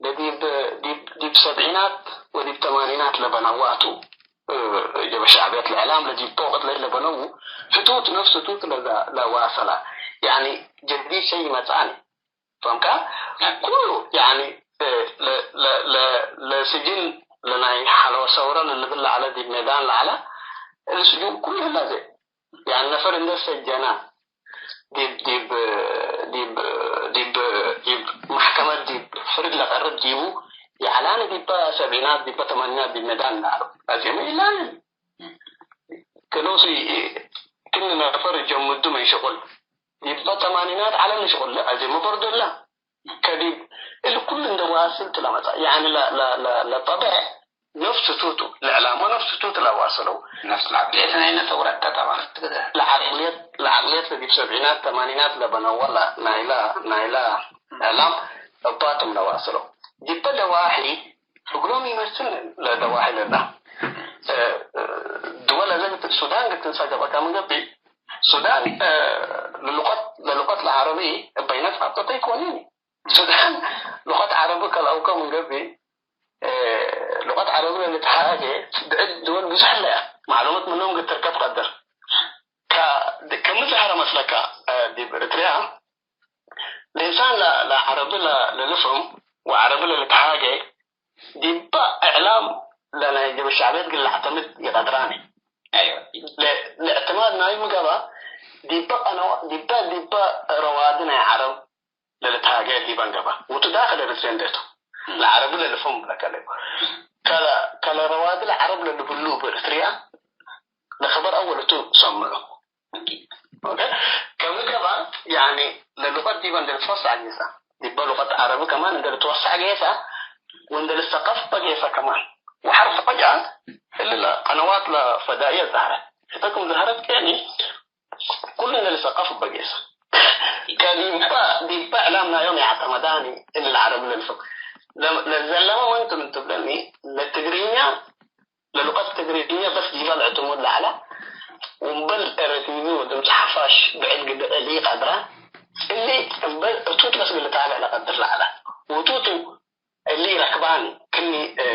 ለዲብ፣ ዲብ፣ ዲብ ሰብዒናት ወዲብ ተማኒናት ለበነዋቱ፣ እ፣ ጀበ ሸዕብየት ለእዕላም ለዲብ ቶቅት ለለበነው ህቱት ነፍስ ህቱት ለዛ-፣ ለዋሰላ። ያኒ ጀዲድ ሸይ ይመጽአኒ። ፈምካ? ኩሉ ያኒ ለ-፣ ለ-፣ ለ-፣ ለስጅን ለናይ ሐለወ ሰውረ ለልብል ለዐለ ዲብ ሜዳን ለዐለ እሊ ስጁን ኩሉ ህላ ዘ-፣ ያኒ ነፈር እንደ ሰጀና ዲብ፣ ዲብ፣ ዲብ፣ ዲብ፣ ዲብ መሕከመት ዲብ ፍርድ ለቀርብ ዲቡ የዐላነ ዲበ ሰብዒናት ዲበ ተማኒናት ዲብ ሜዳን ለዐለው አዜመ ኢላነ። ክኖሱ ክል ነፈር ጀምዱ ምን ሽቁል ዲበ ተማኒናት ዐለ ምን ሽቁል አዜመ በርዶ እላ። ከዲብ እሊ ኩሉ እንደ ዋስል ቱ ለመጽአ። ያኒ ለ-፣ ለ-፣ ለ-፣ ለጠብዕ ነፍስ ቱ ቱ፣ ለዕላም ነፍስ ቱ ቱ ለዋስለው። ነፍስ ለዐቅልየት ናይነ ተውረተ ጠባን ትግደ። ለዐቅልየት፣ ለዐቅልየት ለዲብ ሰብዒናት ተማኒናት ለበነወ ለ-፣ ናይለ፣ ናይለ ዕላም እባቶም ለዋስለው። ዲበ ደዋሒ እግሎም ይመስል ለደዋሒ ለላ። እ፣ እ፣ ድወል አዘ ሱዳን ግትንሳ ገብአካ ምን ገብእ ሱዳን፣ እ፣ ለሉቀት፣ ለሉቀት ለዐረቢ እበይነት ፋብጠተ ኢኮኒኒ። ሱዳን ሉቀት ዐረቢ ከልአውከ ምን ገብእ፣ እ፣ ሉቀት ዐረቢ ለልትሃጌ ብዕድ ድወል ብዙሕ ለያ። ማዕሉመት ምኖም ግትርከብ ቀድር። ከ-፣ ከምዘ ሀረ መስለካ፣ እ፣ ዲብ ኤረትርያ ለእንሳን ለ-፣ ለዐረቢ ለ-፣ ለልፍም ወዐረቢ ለልትሃጌ ዲበ እዕላም ለናይ ጀበ ሸዕብየት እግል ለአዕተምድ ኢቀድራኒ። አይወ። ለ-፣ ለእዕትማድ ናዩ ምገባ ዲበ ቀነዋ-፣ ዲበ፣ ዲበ ረዋዲ ናይ ዐረብ ለልትሃጌ ዲበ እንገባ። ወቱ ዳክል ኤረትርየ እንዴቱ ለዐረቢ ለልፍም ለከለ። ከለ፣ ከለ ረዋዲ ለዐረብ ለልብሉ እብ ኤረትርያ ለከበር አወል እቱ ሰምዑ። ኦኬ። ከምገባ፣ ያኒ፣ ለሉቀት ዲበ እንደ ልትወሰዕ ጌሰ፣ ዲበ ሉቀት ዐረቢ ከማን እንደ ልትወሰዕ ጌሰ፣ ወእንደ ልሰቀፍ በጌሰ ከማን። ወሐርፍ ፈጅአ፣ እሊ ለቀነዋት ለፈዳኢየ ዘሀረት። እተ ክም ዘሀረት ኬኒ፣ ኩሉ እንደ ልሰቀፍ በጌሰ። ከዲበ፣ ዲበ እዕላም ናዮም ያዕተመዳኒ፣ እሊ ለዐረቢ ለልፍም። ለ-፣ ለዘለመ መን ቱ ምን ትብለኒ፣ ለትግርኛ ለሉቀት ትግርኛ በስ ዲበ ለዕትሙድ ለዐለ፣ ወእምበል ኤረቲቪ ወድምጽ ሐፋሽ ብዕድ ግድቀ ኢቀድረ፣ እሊ እምበል እቱት በስ እግል ልታብዕ ለቀድር ለዐለ። ወእቱቱ እሊ ኢረክባኒ፣ ክኒ፣ እ፣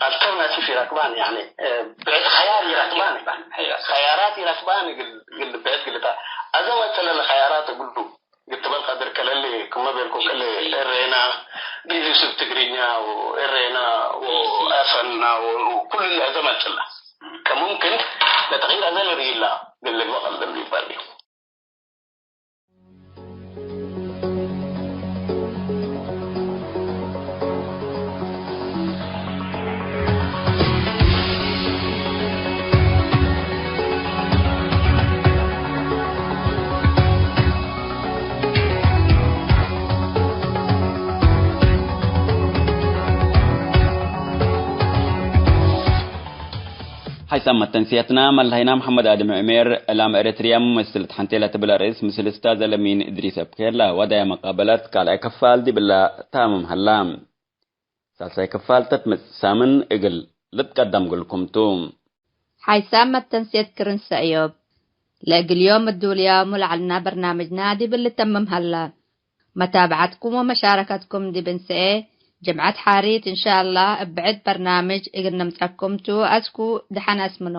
አልተርናቲቭ ኢረክባኒ፣ ያኒ፣ እ፣ ብዕድ ኸያር ኢረክባኒ። ኸያራት ኢረክባኒ እግል፣ እግል ብዕድ እግል ልታ-፣ አዘ መሰለ ለኸያራት እግሉ። ግትበል ቀድር ከለሊ ክመ ቤልኩ ከለ ኤሬና፣ ቢቢሲ ትግርኛ ወኤሬና ወኤፍኤምና ወኩሉ ለአዘ መጽላ። ከሙምክን ለተቅይር አዘ ልርእይላ ግል ልግበእ ቀልብ ይባል። ሐይሳም መተንስየትና፣ መልሀይና መሐመድ አድም ዕሜር፣ እላም ኤረትርያ ምመስልት ሐንቴ ለትብል አርእስ ምስል እስታዝ አለሚን እድሪስ አብኬር ለወዳየ መቃበለት ካልኣይ ክፋል ዲብላ ታምም ሀላ። ሳልሳይ ክፋል ተትመጽእ ሳምን እግል ልትቀደም እግልኩም ቱ። ሓይሳም መተንሴት ክርን ሰእዮብ። ለእግል ዮም እዱልያሙ ለዐልና በርናምጅና ዲብ ልተምም ሀላ። መታብዐትኩም ወመሻረከትኩም ዲብ እንሰኤ ጅምዐት ሓሪት እንሻአላህ እብ ብዕድ በርናምጅ እግል ነምጸኩም ቱ። አስኩ ደሐን አስምኖ።